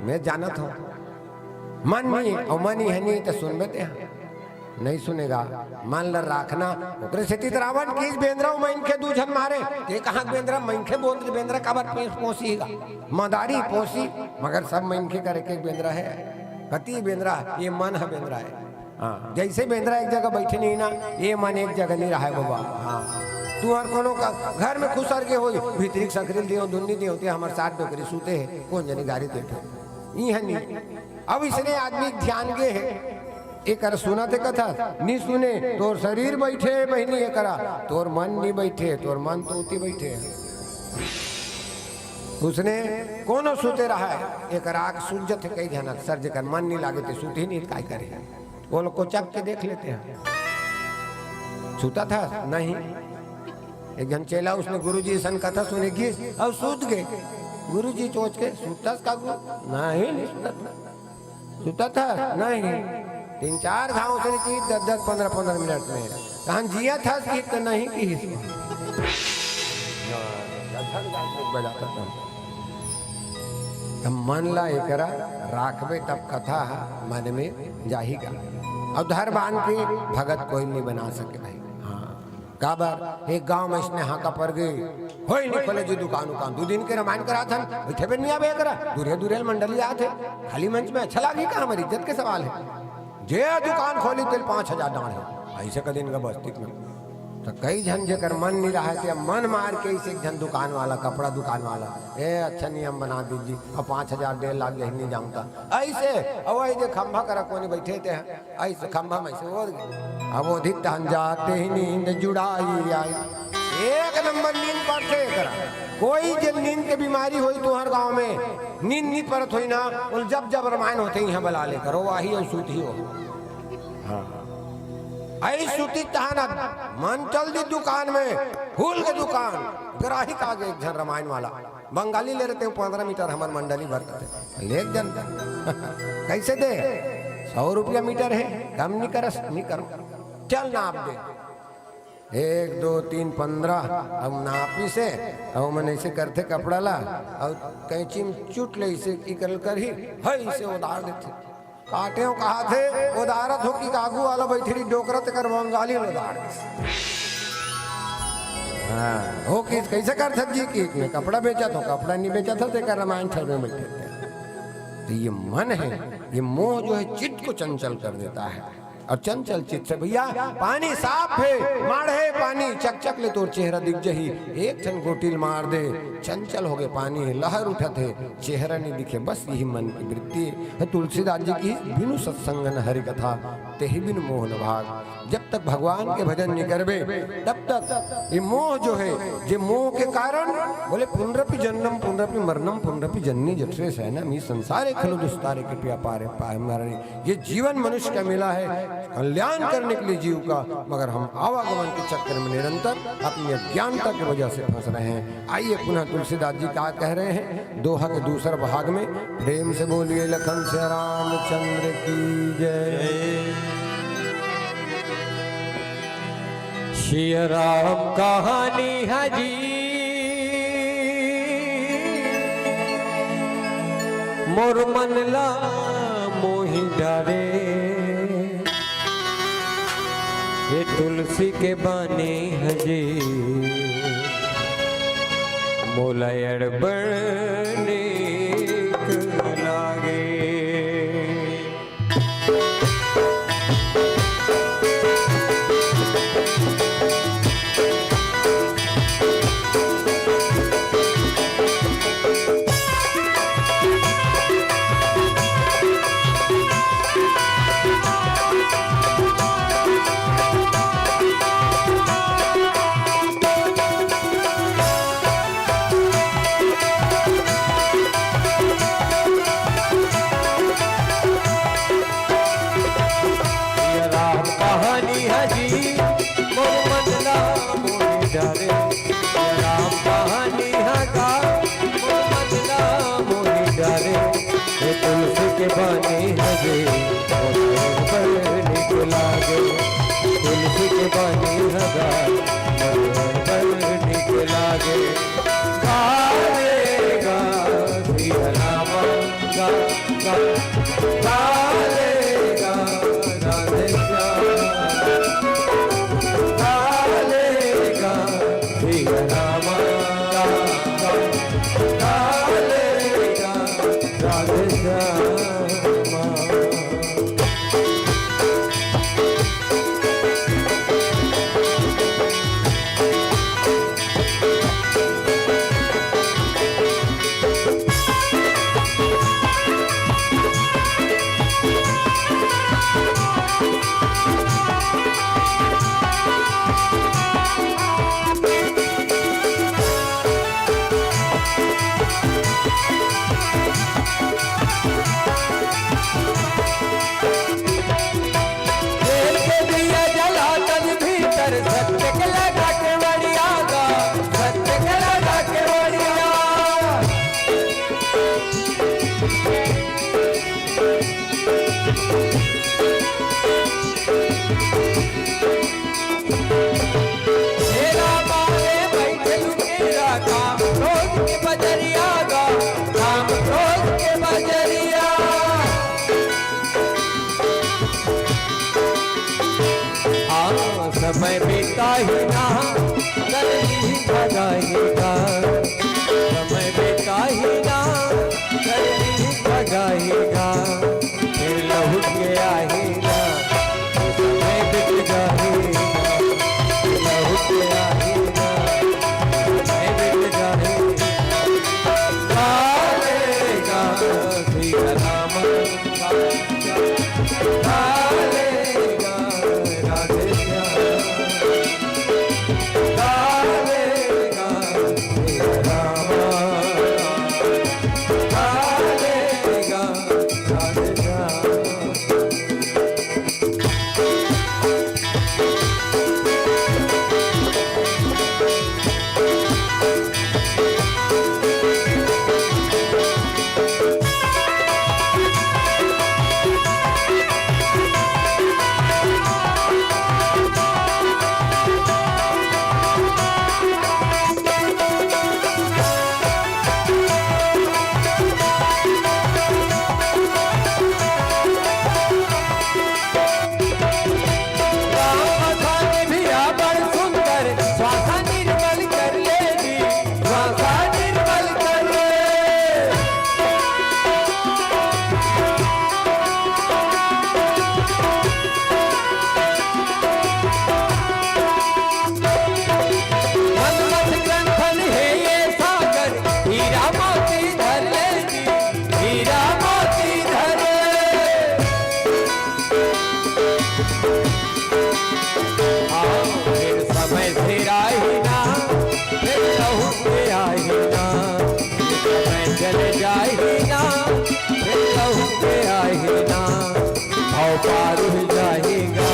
मैं जानत हूँ। मन नी, अउ मन ही है नी, त सुनबे ते हाँ। नहीं सुनेगा, मन ल राखना। ओकरे सेती त रावण किहिस, "बेंदरा अउ मनखे दू झन मारे।" ते कहाँ के बेंदरा, मनखे बोल दे, बेंदरा काबर पे-, पोसी गा? मदारी पोसी, मगर सब मनखे कर एक एक बेंदरा हे। कति बेंदरा, ये मन ह बेंदरा हे। हाँ, जइसे बेंदरा एक जगह बइठे नहीं ना, ये मन एक जगह नहीं रहा हे बाबा। हाँ, तुहर कोनो का घर में खुसर के होई, भीतरी के संकरी ल दियो, दुन्नी दियो, ते हमर सात डोकरी सूते हे, कोन जनी गारी देथे। इहाँ नहीं। अब इसने आदमी ध्यान गे हे, एकर सुनत हे कथा, नी सुने, तोर शरीर बइठे हे बहिनी एकरा, तोर मन नी बइठे, तोर मन तो उती बइठे हे। उसने कोनो सुते रहा हे, एकर आँख सूजत हे कई झनक सर, जेकर मन नी लागे ते सुते ही नहीं, काय करे? वो लोग को चक के देख लेते हैं, सुता था नहीं। एक झन चेला उसने गुरुजी सन कथा सुने गिस अउ सुत गे। गुरुजी चोंच के, "सुतस का गुरु?" "नहीं, नहीं सुतत।" सुतत हस? नहीं। तीन चार घाव उसने की दस दस पन्द्रह पन्द्रह मिनट में। तहन जियत हस कि त नहीं किहिस। त मन ला एकरा राखबे तब कथा ह मन में जाही गा। अउ धर बांध के भगत कोई नहीं बना सके भाई। हाँ। काबर? एक गांव में इसने हांका पर गई, होई नहीं खोले जी दुकान उकान। दू दिन के रामायण करात हन, बइठे बे नहीं आवे करा। दूरे दूरे मंडली आत हे, खाली मंच में अच्छा लागी का? हमर इज्जत के सवाल हे। जे दुकान खोली तेल पाँच हजार डांड़ हे, अइसे कदिन का बस्ती में। त कई झन जेकर मन नहीं रहा हे, ते मन मार के इसे एक झन दुकान वाला, कपड़ा दुकान वाला, "ए, अच्छा नियम बना दीजिए, अब पाँच हजार डेढ़ लाख यही नहीं जानता।" अइसे, अब वही जे खंभा करा कोनी बइठे ते हैं, अइसे खंभा में से ओढ़ गे। अब ओढ़ी तहन जाते ही नींद जुड़ाई आई। एक नंबर नींद पड़थे एकरा। कोई जे नींद के बीमारी होई तुहर गांव में, नींद नी पड़त होई ना, बोल जब जब रामायण होथे इहाँ बला ले करो, वही अउ सूत ही हो। हाँ। आई सूती तहन अब मन चल दी दुकान में, फूल के दुकान, ग्राहिक आ गे एक झन रामायण वाला। बंगाली ले रहिथे पन्द्रह मीटर हमर मंडली भर कथे। ले जन कइसे दे? सौ रुपया मीटर हे, कम नी करस, नी करो। चल नाप दे। एक, दो, तीन, पन्द्रह। अब नापिस हे, अउ मन अइसे करथे कपड़ा ला, अउ कैंची में चुट ले अइसे इकल करही, हई से उधार देथे। काटेंव कहाथे, ओदारत हो कि आगू वाला बइठे रही डोकरा तेकर बंगाली ल ओदार दिस। हाँ, हो कि कइसे करथस जी कि मैं कपड़ा बेचत हँव, कपड़ा नहीं बेचत हँव, तेकर रामायण ठर में बइठे। तो ये मन है, ये मोह जो है चित्त को चंचल कर देता है। और चंचल चित्त से भैया पानी साफ है, माढ़े पानी चकचक ले तोर चेहरा दिख जही, एक ठन गोटी ल मार दे, चंचल हो गए पानी है, लहर उठत है, चेहरा नहीं दिखे, बस यही मन की वृत्ति है। तुलसीदास जी की बिनु सत्संग न हरि कथा, तेहि बिनु मोह न भाग। जब तक भगवान के भजन नहीं करबे, तब तक ये मोह जो है, ये मोह के कारण बोले, "पुनरपि जन्म पुनरपि मरणम पुनरपि जननी जठरे शयनम, इस संसारे खलु दुस्तारे कृपया पारे पाए मरणी।" ये जीवन मनुष्य का मिला है कल्याण करने के लिए जीव का, मगर हम आवागमन के चक्कर में निरंतर अपनी अज्ञानता की वजह से फंस रहे हैं। आइए पुनः तुलसीदास जी क्या कह रहे हैं दोहा के दूसर भाग में, प्रेम से बोलिए लखन सिया रामचंद्र की जय। सिया राम कहानी हजी मोर मन ला मोहि डारे। ये तुलसी के बानी हजी मोला अड़बड़ नीक लागे। के बानी हवे, मोर बड़ निक लागे। तुलसी के बानी हवा, मोर बड़ निक लागे। गा रे गा, सिया रामा, गा, गा, गा रे गा, राधे श्याम। गा रे गा, सिया रामा, गा, गा, गा रे गा, राधे श्यामा। तेल के दिया जला तन भीतर, सत्य के लगा के बड़िया गा, सत्य के लगा के बड़िया। तेरा बाले बैठे लुकेरा, काम क्रोध के बजरिया गा, काम क्रोध के बजरिया। हाँ, समय बिताही ना, कर ली भगाही गा। समय बिताही ना, कर ली भगाही गा। फिर लहुट के आही ना, समय बित जाही ना। फिर लहुट के आही ना, समय बित जाही ना। काले गा, सिया रामा। राम भगवान भी आ बड़ सुंदर, श्वासा निर्मल कर ले जी, श्वासा निर्मल कर ले। मन्मथ ग्रंथन हे ये सागर, हीरा मोती धर ले जी, हीरा मोती धर ले। हाँ, फिर समय फिर आही ना, फिर लहुट के आही ना, समय चले जाही ना, फिर लहुट के आही ना। भव पार हो जाही गा,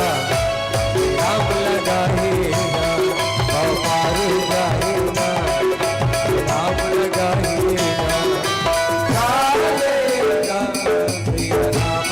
राम लगाही ना, भव पार हो जाही ना, राम लगाही ना। काले गा, प्रिय राम।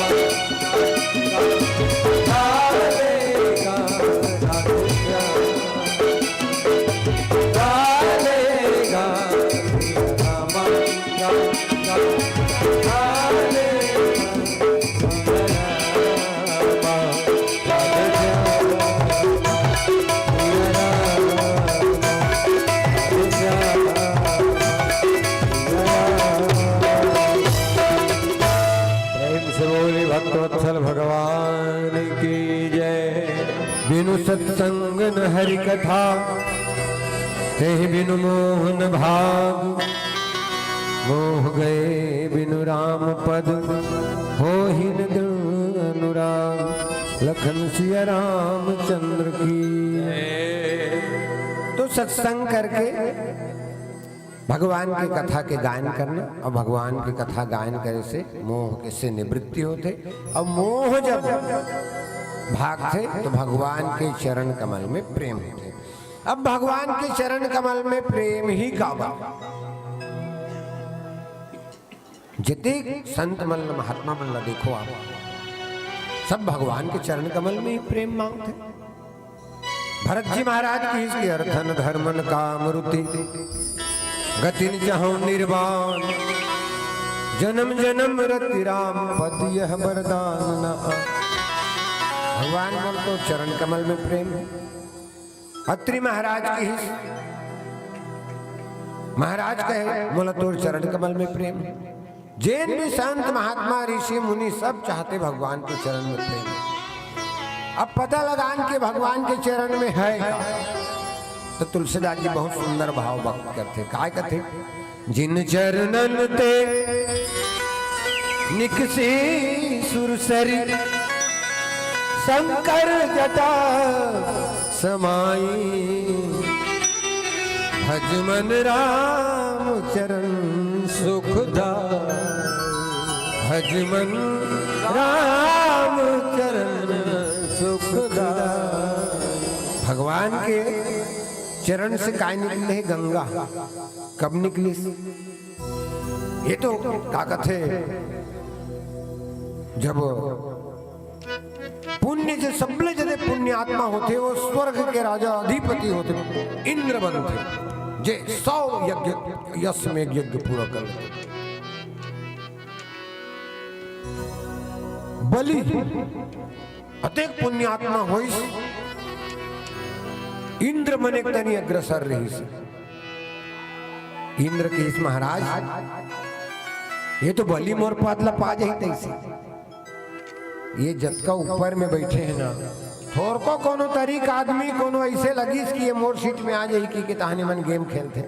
प्रेम से बोली भक्तवत्सल भगवान की जय। बिनु सत्संग न हरि कथा, तेहि बिनु मोहन भाग। मोह गए बिनु राम पद, होहि न दृढ़ अनुराग। लखन सिया रामचंद्र की। तो सत्संग करके भगवान के कथा के गायन करना, अउ भगवान के कथा गायन करे से मोह के से निवृत्ति होथे, अउ मोह जब भागथे तो भगवान के चरण कमल में प्रेम होथे। अब भगवान के चरण कमल में प्रेम ही काबर? जतेक संत मन ल, महात्मा मन ल देखो आप, सब भगवान के चरण कमल में ही प्रेम मांगथे। भरत जी महाराज कहिस कि अर्थन धर्मन काम रुति, गतिन चाहौ निर्वाण, जन्म जन्म रति राम पद यह वरदान न आन। भगवान मोला तो चरण कमल में प्रेम हे। अत्रि महाराज कहिस, महाराज कहे, मोला तोर चरण कमल में प्रेम हे। जेन भी संत महात्मा ऋषि मुनि सब चाहथे भगवान के चरण में प्रेम। अब पता लगान के भगवान के चरण में हे का, तो तुलसीदास जी बहुत सुंदर भाव व्यक्त करथे। काय कथे? जिन चरणन ते निकसी सुरसरी, शंकर जटा समाई। भज मन राम चरण सुखदाई, भज मन राम चरण सुखदाई। भगवान के चरण से काय निकले हे? गंगा। कब निकलिस? ये तो का कथे, जब पुण्य, जे सबले जदे पुण्यात्मा होथे, वो स्वर्ग के राजा अधिपति होथे, इंद्र बनथे, जे सौ यज्ञ, अश्वमेघ यज्ञ पूरा कर लेथे। बलि अतेक पुण्यात्मा होइस, इंद्र मन एक तनी अग्रसर रहिस। इंद्र कहिस, महाराज, ये तो बलि मोर पद ला पा जाही तइसे। ये जतका ऊपर में बइठे हे ना, थोरको कोनो तरीक आदमी कोनो अइसे लगिस कि ये मोर सीट में आ जाही कि, कि तहन एमन गेम खेलथे।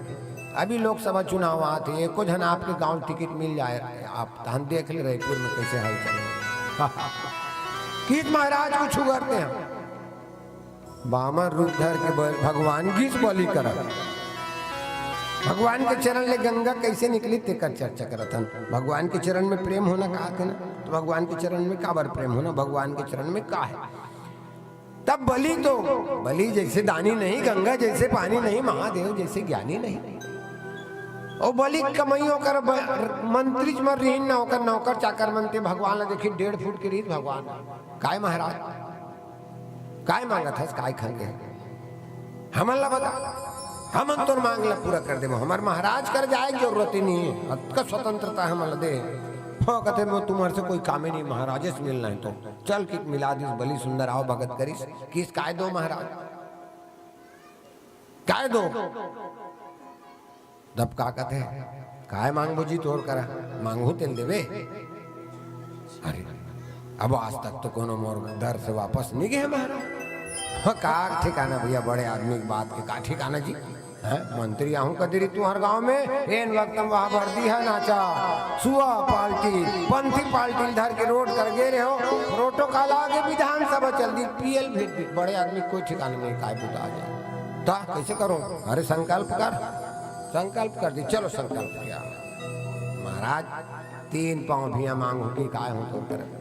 अभी लोकसभा चुनाव आत हे, एको झन आपके गांव टिकट मिल जाए, आप तहन देख ले रहिपुर में कइसे हलचल हे। कहिस महाराज कुछ उगरते हैं। बामन रूप धर के ब-, भगवान गिस बलि करा। भगवान के चरण ले गंगा कइसे निकली, तेकर चर्चा करत हन। भगवान के चरण में प्रेम होना कहाथे ना, तो भगवान के चरण में काबर प्रेम होना, भगवान के चरण में का हे? तब बलि तो, बलि जइसे दानी नहीं, गंगा जइसे पानी नहीं, महादेव जइसे ज्ञानी नहीं। अउ बलि कमई ओकर ब-, मंत्रीच मन रिहिन ना, ओकर नौकर चाकर मन ते भगवान ला देखी डेढ़ फुट के रिहिस भगवान। काय महाराज? काय मांगत हस, काय खंगे? हमन ला बता, हमन तोर मांग ला पूरा कर देबो। हमर महाराज कर जाए के जरूरत ही नहीं हे, अतका स्वतंत्रता हमन ला दे। हो कथे, "मैं तुम्हारे से कोई कामे नहीं, महाराजे से मिलना है तो।" चल कि मिला दिस, बलि सुंदर आव भगत करिस, कहिस, "काय दो महाराज, काय दो?" तब का कथे, "काय मांगबो जी तोर करा, मांगहू तेन देबे।" अरे, अब आज तक तो कोनो मोर दर से वापस नहीं गए महाराज। हाँ, का ठिकाना भैया, बड़े आदमी के बात के का ठिकाना जी? हैं? मंत्री आहूं कदरी तुम्हार गांव में, एन वक्त में वहां भर दी है नाचा, सुआ पार्टी, पंथी पार्टी धर के रोड कर गे रहे हो, प्रोटोकॉल आगे विधानसभा चल दी, पीएल भेज दी, बड़े आदमी कोई ठिकाना नहीं, काय बुता आ जाए। ता कैसे करो? अरे संकल्प कर, संकल्प कर दी, चलो संकल्प किया। महाराज, तीन पांव भिया मांगहूं कि काय हो तो कर।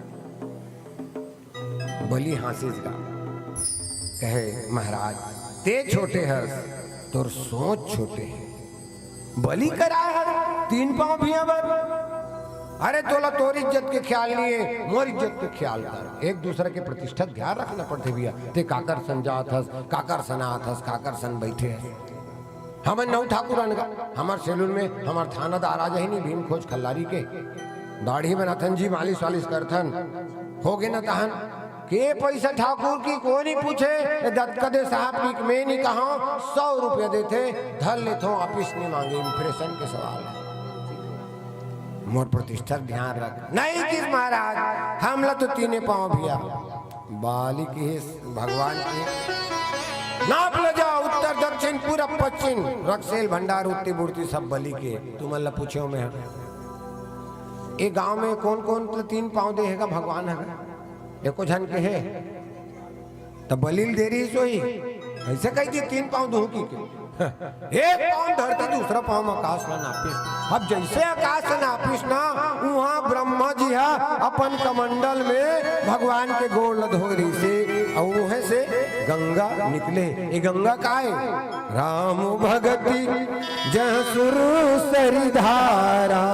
बलि हांसिस गा, कहे, "महाराज, ते छोटे हस, तोर सोच छोटे हे। बलि कराए हस तीन पांव भिया बर? अरे तोला तोर इज्जत के ख्याल नहीं हे, मोर इज्जत के ख्याल कर। एक दूसरा के प्रतिष्ठा ध्यान रखना पड़थे भैया। ते काकर सन जात हस, काकर सन आत हस, काकर सन बैठे हस।" हमन नौ ठाकुर अनगा, हमर सैलून में हमर थानादार आ जाही नी, भीम खोज खल्लारी के। दाढ़ी बनाथन जी, मालिश वालिश करथन, होगे न तहन। के पैसा ठाकुर की कोनी पूछे, ए दतकदे साहब की मैं नहीं कहा, सौ रुपया देथे, धर लेथो, वापिस नहीं मांगे, impression के सवाल हे। मोर प्रतिष्ठा ध्यान रख। नहीं किस महाराज, हमला तो तीने पांव भिया। बलि कहिस भगवान के, "नाप ल जा उत्तर दक्षिण पूरब पश्चिम, रक्सेल भंडार उत्ती बुड़ती सब बलि के, तुमन ल पूछेंव मैं हा। ए गांव में कोन कोन ल तीन पांव दे हे गा भगवान ह गा? एको झन के हे?" त बलि ल दे रहिस होही, अइसे कहि दिस तीन पांव दूहूं कहिके। एक पांव धरती, दूसरा पांव म आकाश ल नापिस। अब जइसे आकाश ल नापिस ना, उहां ब्रह्मा जी ह अपन कमंडल में भगवान के गोड़ ल धोय रहिसे, अउ उहें से गंगा निकले। ए गंगा काय? राम भगति जह सुरसरी धारा।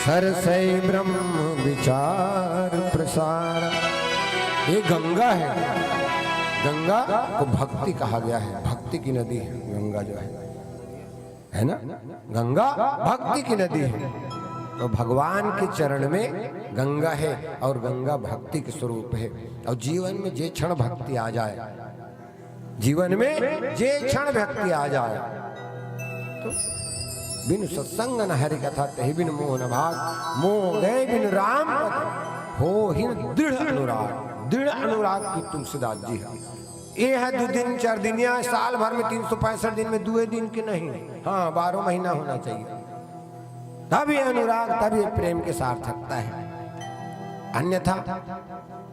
हरषै ब्रह्म विचार प्रसार। ये गंगा है, गंगा को भक्ति कहा गया है, भक्ति की नदी है गंगा जो है, है ना? गंगा भक्ति की नदी है। तो भगवान के चरण में गंगा है और गंगा भक्ति के स्वरूप है। और जीवन में जे क्षण भक्ति आ जाए, जीवन में जे क्षण भक्ति आ जाए, तो बिनु सत्संग न हरि कथा, तहि बिनु मोह न भाग। मोह गए बिनु राम पद, होहिं दृढ़ अनुराग। दृढ़ अनुराग की तुलसीदास जी है। ये है दो दिन, चार दिन या साल भर में तीन सौ पैंसठ दिन में दुए दिन के नहीं, हाँ, बारह महीना होना चाहिए। तब ये अनुराग, तब ये प्रेम के सार्थकता है। अन्यथा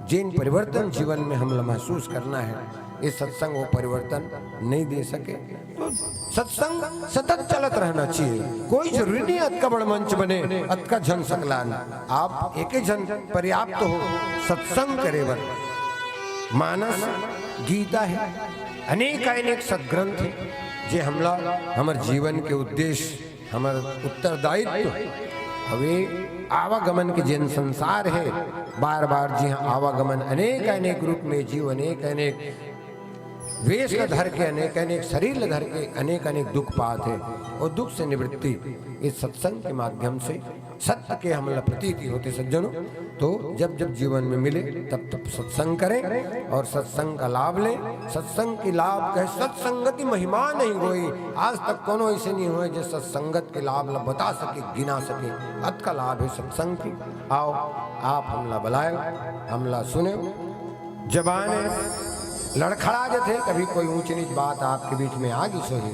जिन परिवर्तन जीवन में हमला महसूस करना है, ये सत्संग वो परिवर्तन नहीं दे सके। तो सत्संग सतत चलत रहना चाहिए। कोई जरूरी नहीं अतका बड़ मंच बने, अतका झन सकलान। आप एके झन पर्याप्त हो सत्संग करे बर। मानस गीता है, अनेक अनेक सदग्रंथ है, जे हमला हमर जीवन के उद्देश्य, हमर उत्तरदायित्व हवे। आवागमन के जेन संसार है, बार बार जी हाँ आवागमन, अनेक अनेक रूप में जीव अनेक अनेक वेश ल धर के, अनेक अनेक शरीर ल धर के अनेक अनेक दुख पात है। और दुख से निवृत्ति इस सत्संग के माध्यम से, सत्य के हमला प्रतीति होते सज्जनों। तो जब जब जीवन में मिले तब तब सत्संग करें और सत्संग का लाभ लें। सत्संग की लाभ कहे, सत्संगति महिमा नहीं होई। आज तक कोनो ऐसे नहीं हुए जो सत्संगत के लाभ ला बता सके, गिना सके। अतका लाभ है सत्संग की। आओ, आप हमला बुलाए, हमला सुने। जबान लड़खड़ा जथे, कभी कोई ऊंच नीच बात आपके बीच में आ गिस होही,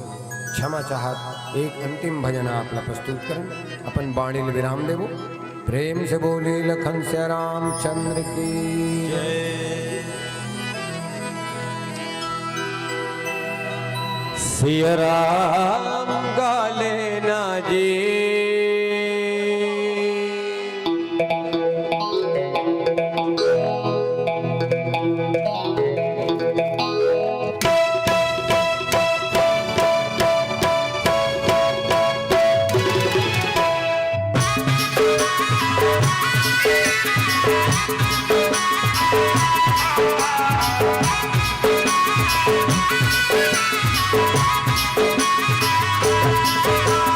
क्षमा चाहत एक अंतिम भजन आप ला प्रस्तुत करन, अपन बाणी ल विराम देबो। प्रेम से बोले लखन सिया रामचंद्र की जय। सिया राम गाले ना जी।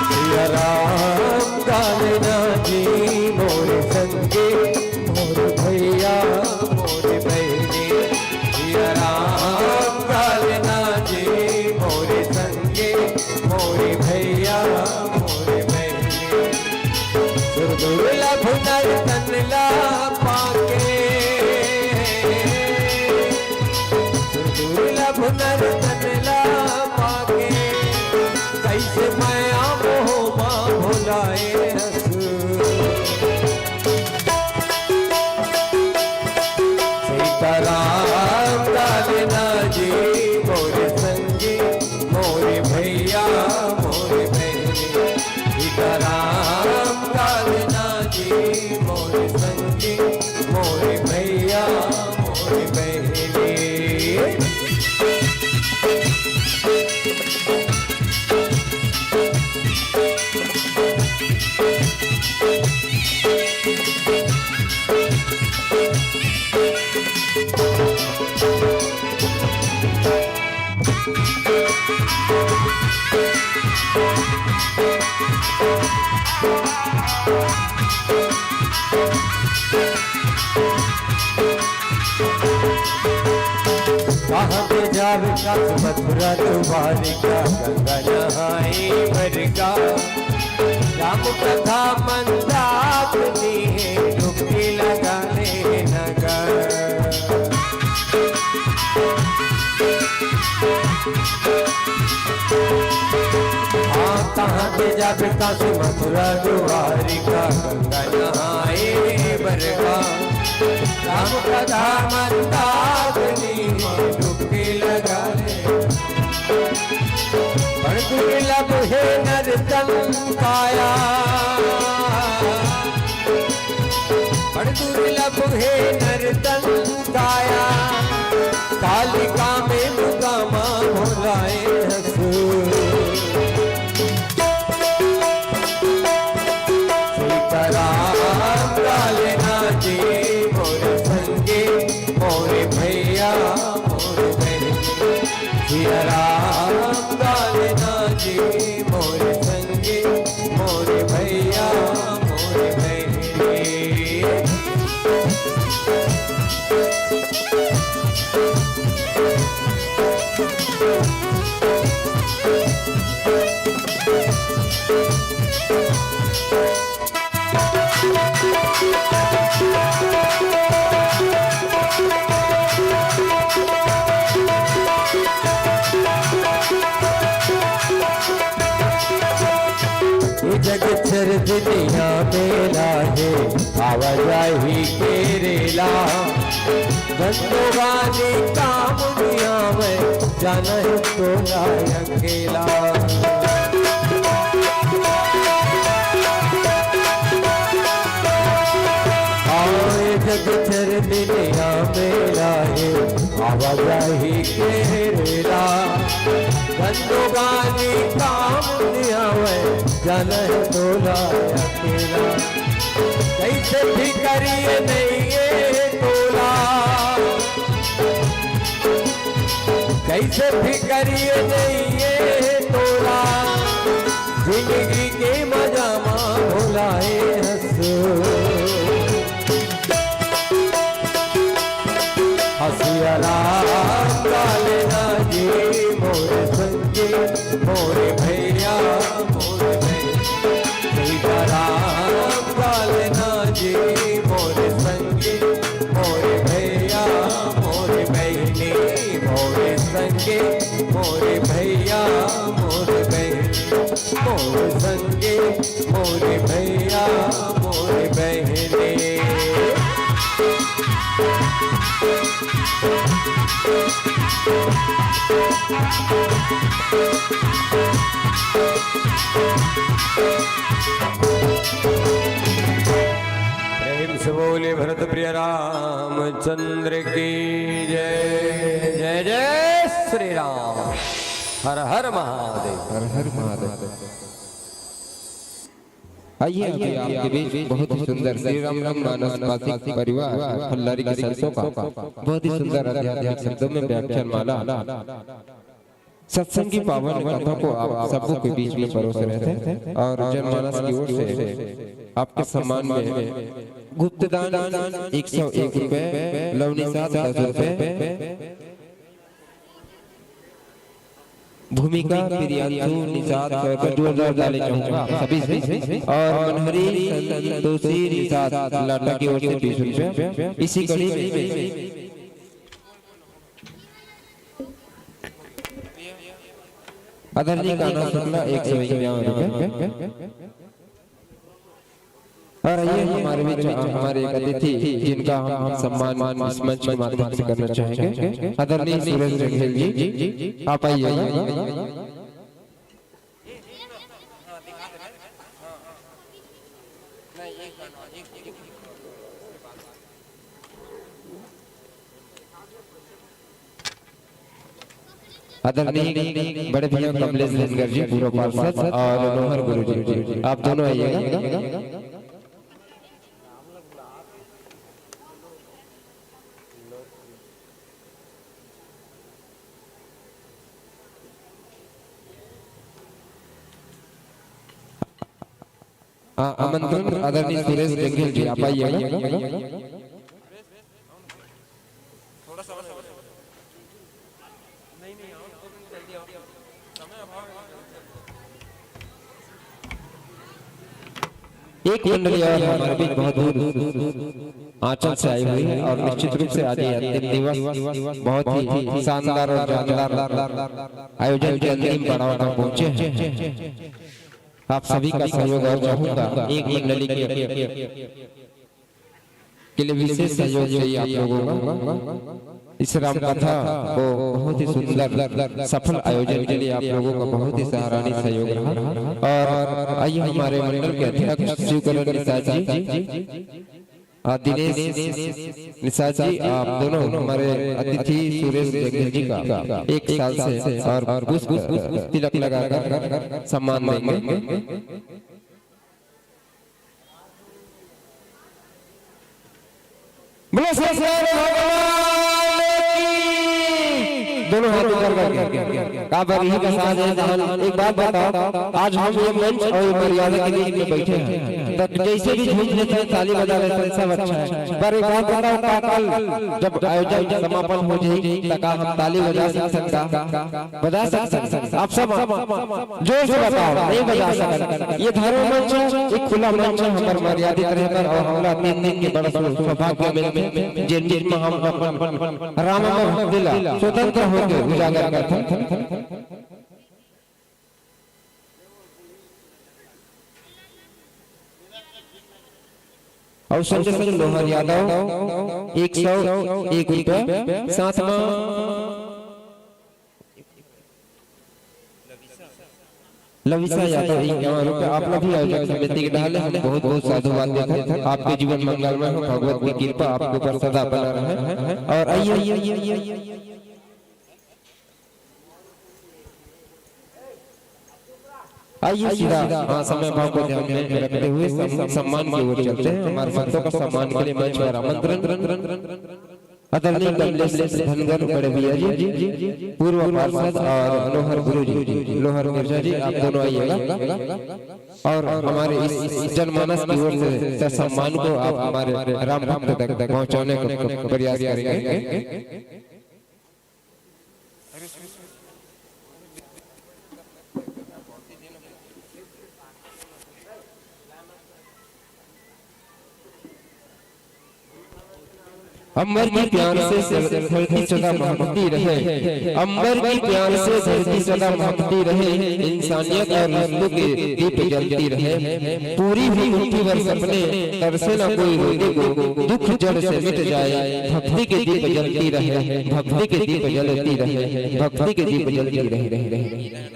सिया राम गाले ना जी मोर संगी, मोर भैया, मोर बहिनी। सिया राम गाले ना जी मोर संगी, मोर भैया, मोर बहिनी। सुर दुर्लभ नर तन ला पाके, सुर दुर्लभ नर तन ला पाके, कैसे मया मोह मा भुलाए हस। सीताराम गाले ना जी मोर संगी, मोर भैया, मोर बहिनी। सीताराम गाले ना जी मोर संगी, मोर भैया, मोर बहिनी। कहाँ दे जावे काशी मथुरा द्वारिका, गंगा नहाए बर गा। राम कथा मंदाकिनी है, डुबकी लगाने नगर। हाँ, कहाँ दे जावे काशी मथुरा द्वारिका, गंगा नहाए बर गा। राम कथा मंदाकिनी में डुबकी लगा ले। बड़ दुर्लभ है नर तन काया, बड़ दुर्लभ है नर तन काया, कालिका में मुकामा भुलाए हस। सीताराम दुनिया में लाहे आवाजाही के रेला, धंधोबानी काम दुनिया में जाना है तो लायक अकेला। आए जग चर दुनिया में लाए आवाजाही के रेला। धंधोबानी काम नहीं आवे, जाने तोला अकेला। कैसे भी करिए नहीं ये तोला, कैसे भी करिए नहीं ये तोला, जिंदगी के मजा मा भुलाए हंस। हसिया राम काले ना जी मोरे संगे, मोरे भैया, मोरे भैया। सीता राम काले ना जी मोरे संगे, मोरे भैया, मोरे बहिनी, मोरे संगे, मोरे भैया, मोरे बहिनी, मोरे संगे, मोरे भैया, मोरे बहिनी। प्रेम से बोले भरत प्रिय रामचंद्र की जय। जय जय श्री राम। हर हर महादेव। हर हर महादेव। आइए, अभी आपके बीच बहुत ही सुंदर श्री राम राम मानस पासिक परिवार फल्लारी के संतों का बहुत ही सुंदर आध्यात्मिक शब्दों में व्याख्यान माला सत्संग की पावन कथा को आप सबों के बीच में परोस रहे थे और जनमानस की ओर से आपके सम्मान में गुप्तदान एक सौ एक रुपए, लवनिसात दस रुपए, भूमिका प्रियांशु निषाद का जोरदार ताली चाहूंगा आप सभी से, और मनहरी संतोषी निषाद लाटा की ओर से बीस रुपए। इसी कड़ी में आदरणीय कान्हा शुक्ला एक सौ इक्यावन रुपए। और आइए हमारे बीच हमारे एक अतिथि जिनका हम, हम सम्मान इस मंच के माध्यम से करना चाहेंगे, आदरणीय सुरेश जंघेल जी, आप आइए। आदरणीय बड़े भैया कमलेश धनगर जी, पूर्व पार्षद, और नोहर गुरु जी, आप दोनों आइएगा। आ, आमंत्रण आदरणीय सुरेश जंघेल जी, आप आइएगा। एक मंडली और हमारे बीच बहुत दूर आंचल से आई हुई है और निश्चित रूप से आज ये अंतिम दिवस बहुत ही शानदार और जानदार आयोजन के अंतिम पड़ाव पर पहुंचे हैं। आप सभी का सहयोग और चाहूंगा एक मंडली के के लिए विशेष सहयोग चाहिए आप लोगों का। इस राम कथा को बहुत ही सुंदर सफल आयोजन के लिए आप लोगों का बहुत ही सराहनीय सहयोग रहा। और आइए हमारे मंडल के अध्यक्ष शिवकरण निषाद जी, आ, दिनेश निषाद जी, आप दोनों हमारे अतिथि सुरेश जंघेल जी का एक साल से और पुष्प तिलक लगाकर सम्मान देंगे। बोलो सत्यनारायण भगवान की। दोनों हाथ ऊपर करके। का बर यही बस आज है जहान। एक बात बताओ, आज हम ये मंच और ये मर्यादा के बीच में बैठे हैं, तो जैसे भी झूम लेते हैं, ताली बजा लेते हैं, सब अच्छा है। पर एक बात बताओ, का कल जब आयोजन समापन हो जाए, तो का हम ताली बजा सकते हैं? बजा सकते हैं आप सब? जोर से बताओ, नहीं बजा सकते। ये धर्म मंच है, एक खुला मंच है, हमर मर्यादित रहकर और हमला तीन दिन के बड़ा सौ-, सौभाग्य मिलथे, जिन बीच में हम अपन राम भक्ति ला स्वतंत्र होकर उजागर करथन। अउ संगे संग लोहर यादव एक सौ एक रुपया, साथ म लविशा यादव इक्यावन रुपया। आप ला भी आयोजक समिति के डहार ले हम बहुत बहुत साधुवाद देथन। आपके जीवन मंगलमय हो, भगवत की कृपा आपके ऊपर सदा बना रहे। अउ आइए, आइए सीधा, हाँ, समय भाव को ध्यान में रखते हुए सम-, सम्मान की ओर चलते हैं। हमारे संतों का सम्मान के लिए मंच पर आमंत्रण। आदरणीय कमलेश धनगर बड़े भैया जी, पूर्व पार्षद, और लोहर गुरु जी, लोहर मिर्जा जी, आप दोनों आइएगा। और हमारे इस जनमानस की ओर से सम्मान को आप हमारे राम भक्त तक पहुंचाने का प्रयास करेंगे। अंबर की प्यार से धरती सदा महकती रहे, अंबर की प्यार से धरती सदा महकती रहे, इंसानियत और रिश्तों के दीप जलती रहे। पूरी हुई मुट्ठी भर सपने, तरसे ना कोई रोने को, दुख जड़ से मिट जाए, भक्ति के दीप जलती रहे, भक्ति के दीप जलती रहे, भक्ति के दीप जलती रहे।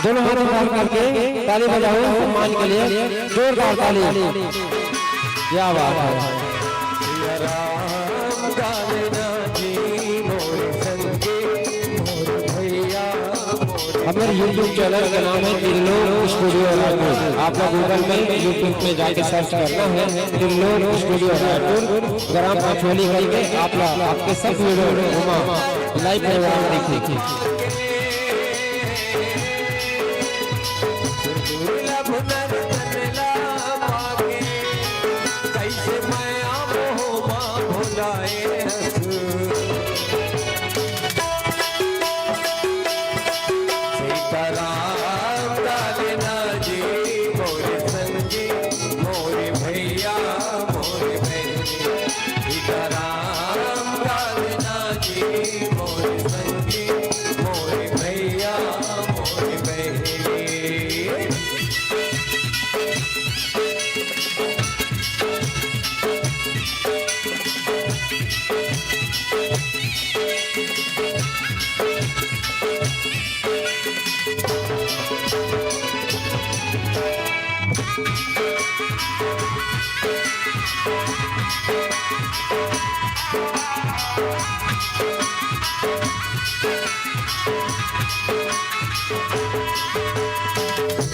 दोनों हाथ ऊपर करके ताली बजाओ, सम्मान के लिए जोरदार ताली। क्या बात है। हमारे YouTube चैनल का नाम है त्रिलोक स्टूडियो रायपुर। आप लोग Google में, YouTube में जाके सर्च करना है त्रिलोक स्टूडियो रायपुर, ग्राम पांचोली करके आप लोग, आपके सब वीडियो वहाँ लाइव प्रोग्राम देखिए।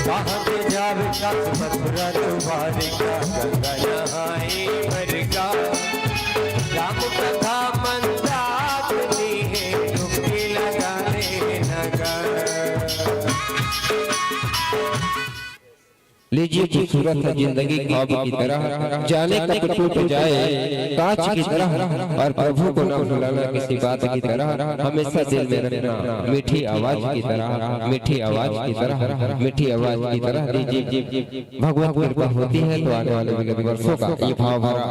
कहाँ पे जावे का मथुरा तुम्हारे का, गंगा नहाए भर का, राम कथा मंदाकिनी है, डुबकी लगाने नगर। लीजिए, खूबसूरत है जिंदगी ख्वाब की तरह, जाने कब टूट जाए कांच की तरह, और प्रभु को ना भुलाना किसी बात की तरह, हमेशा दिल में रखना मीठी आवाज की तरह, मीठी आवाज की तरह, मीठी आवाज की तरह। लीजिए, भगवत कृपा होती है तो आने वाले विगत वर्षों का ये भाव भरा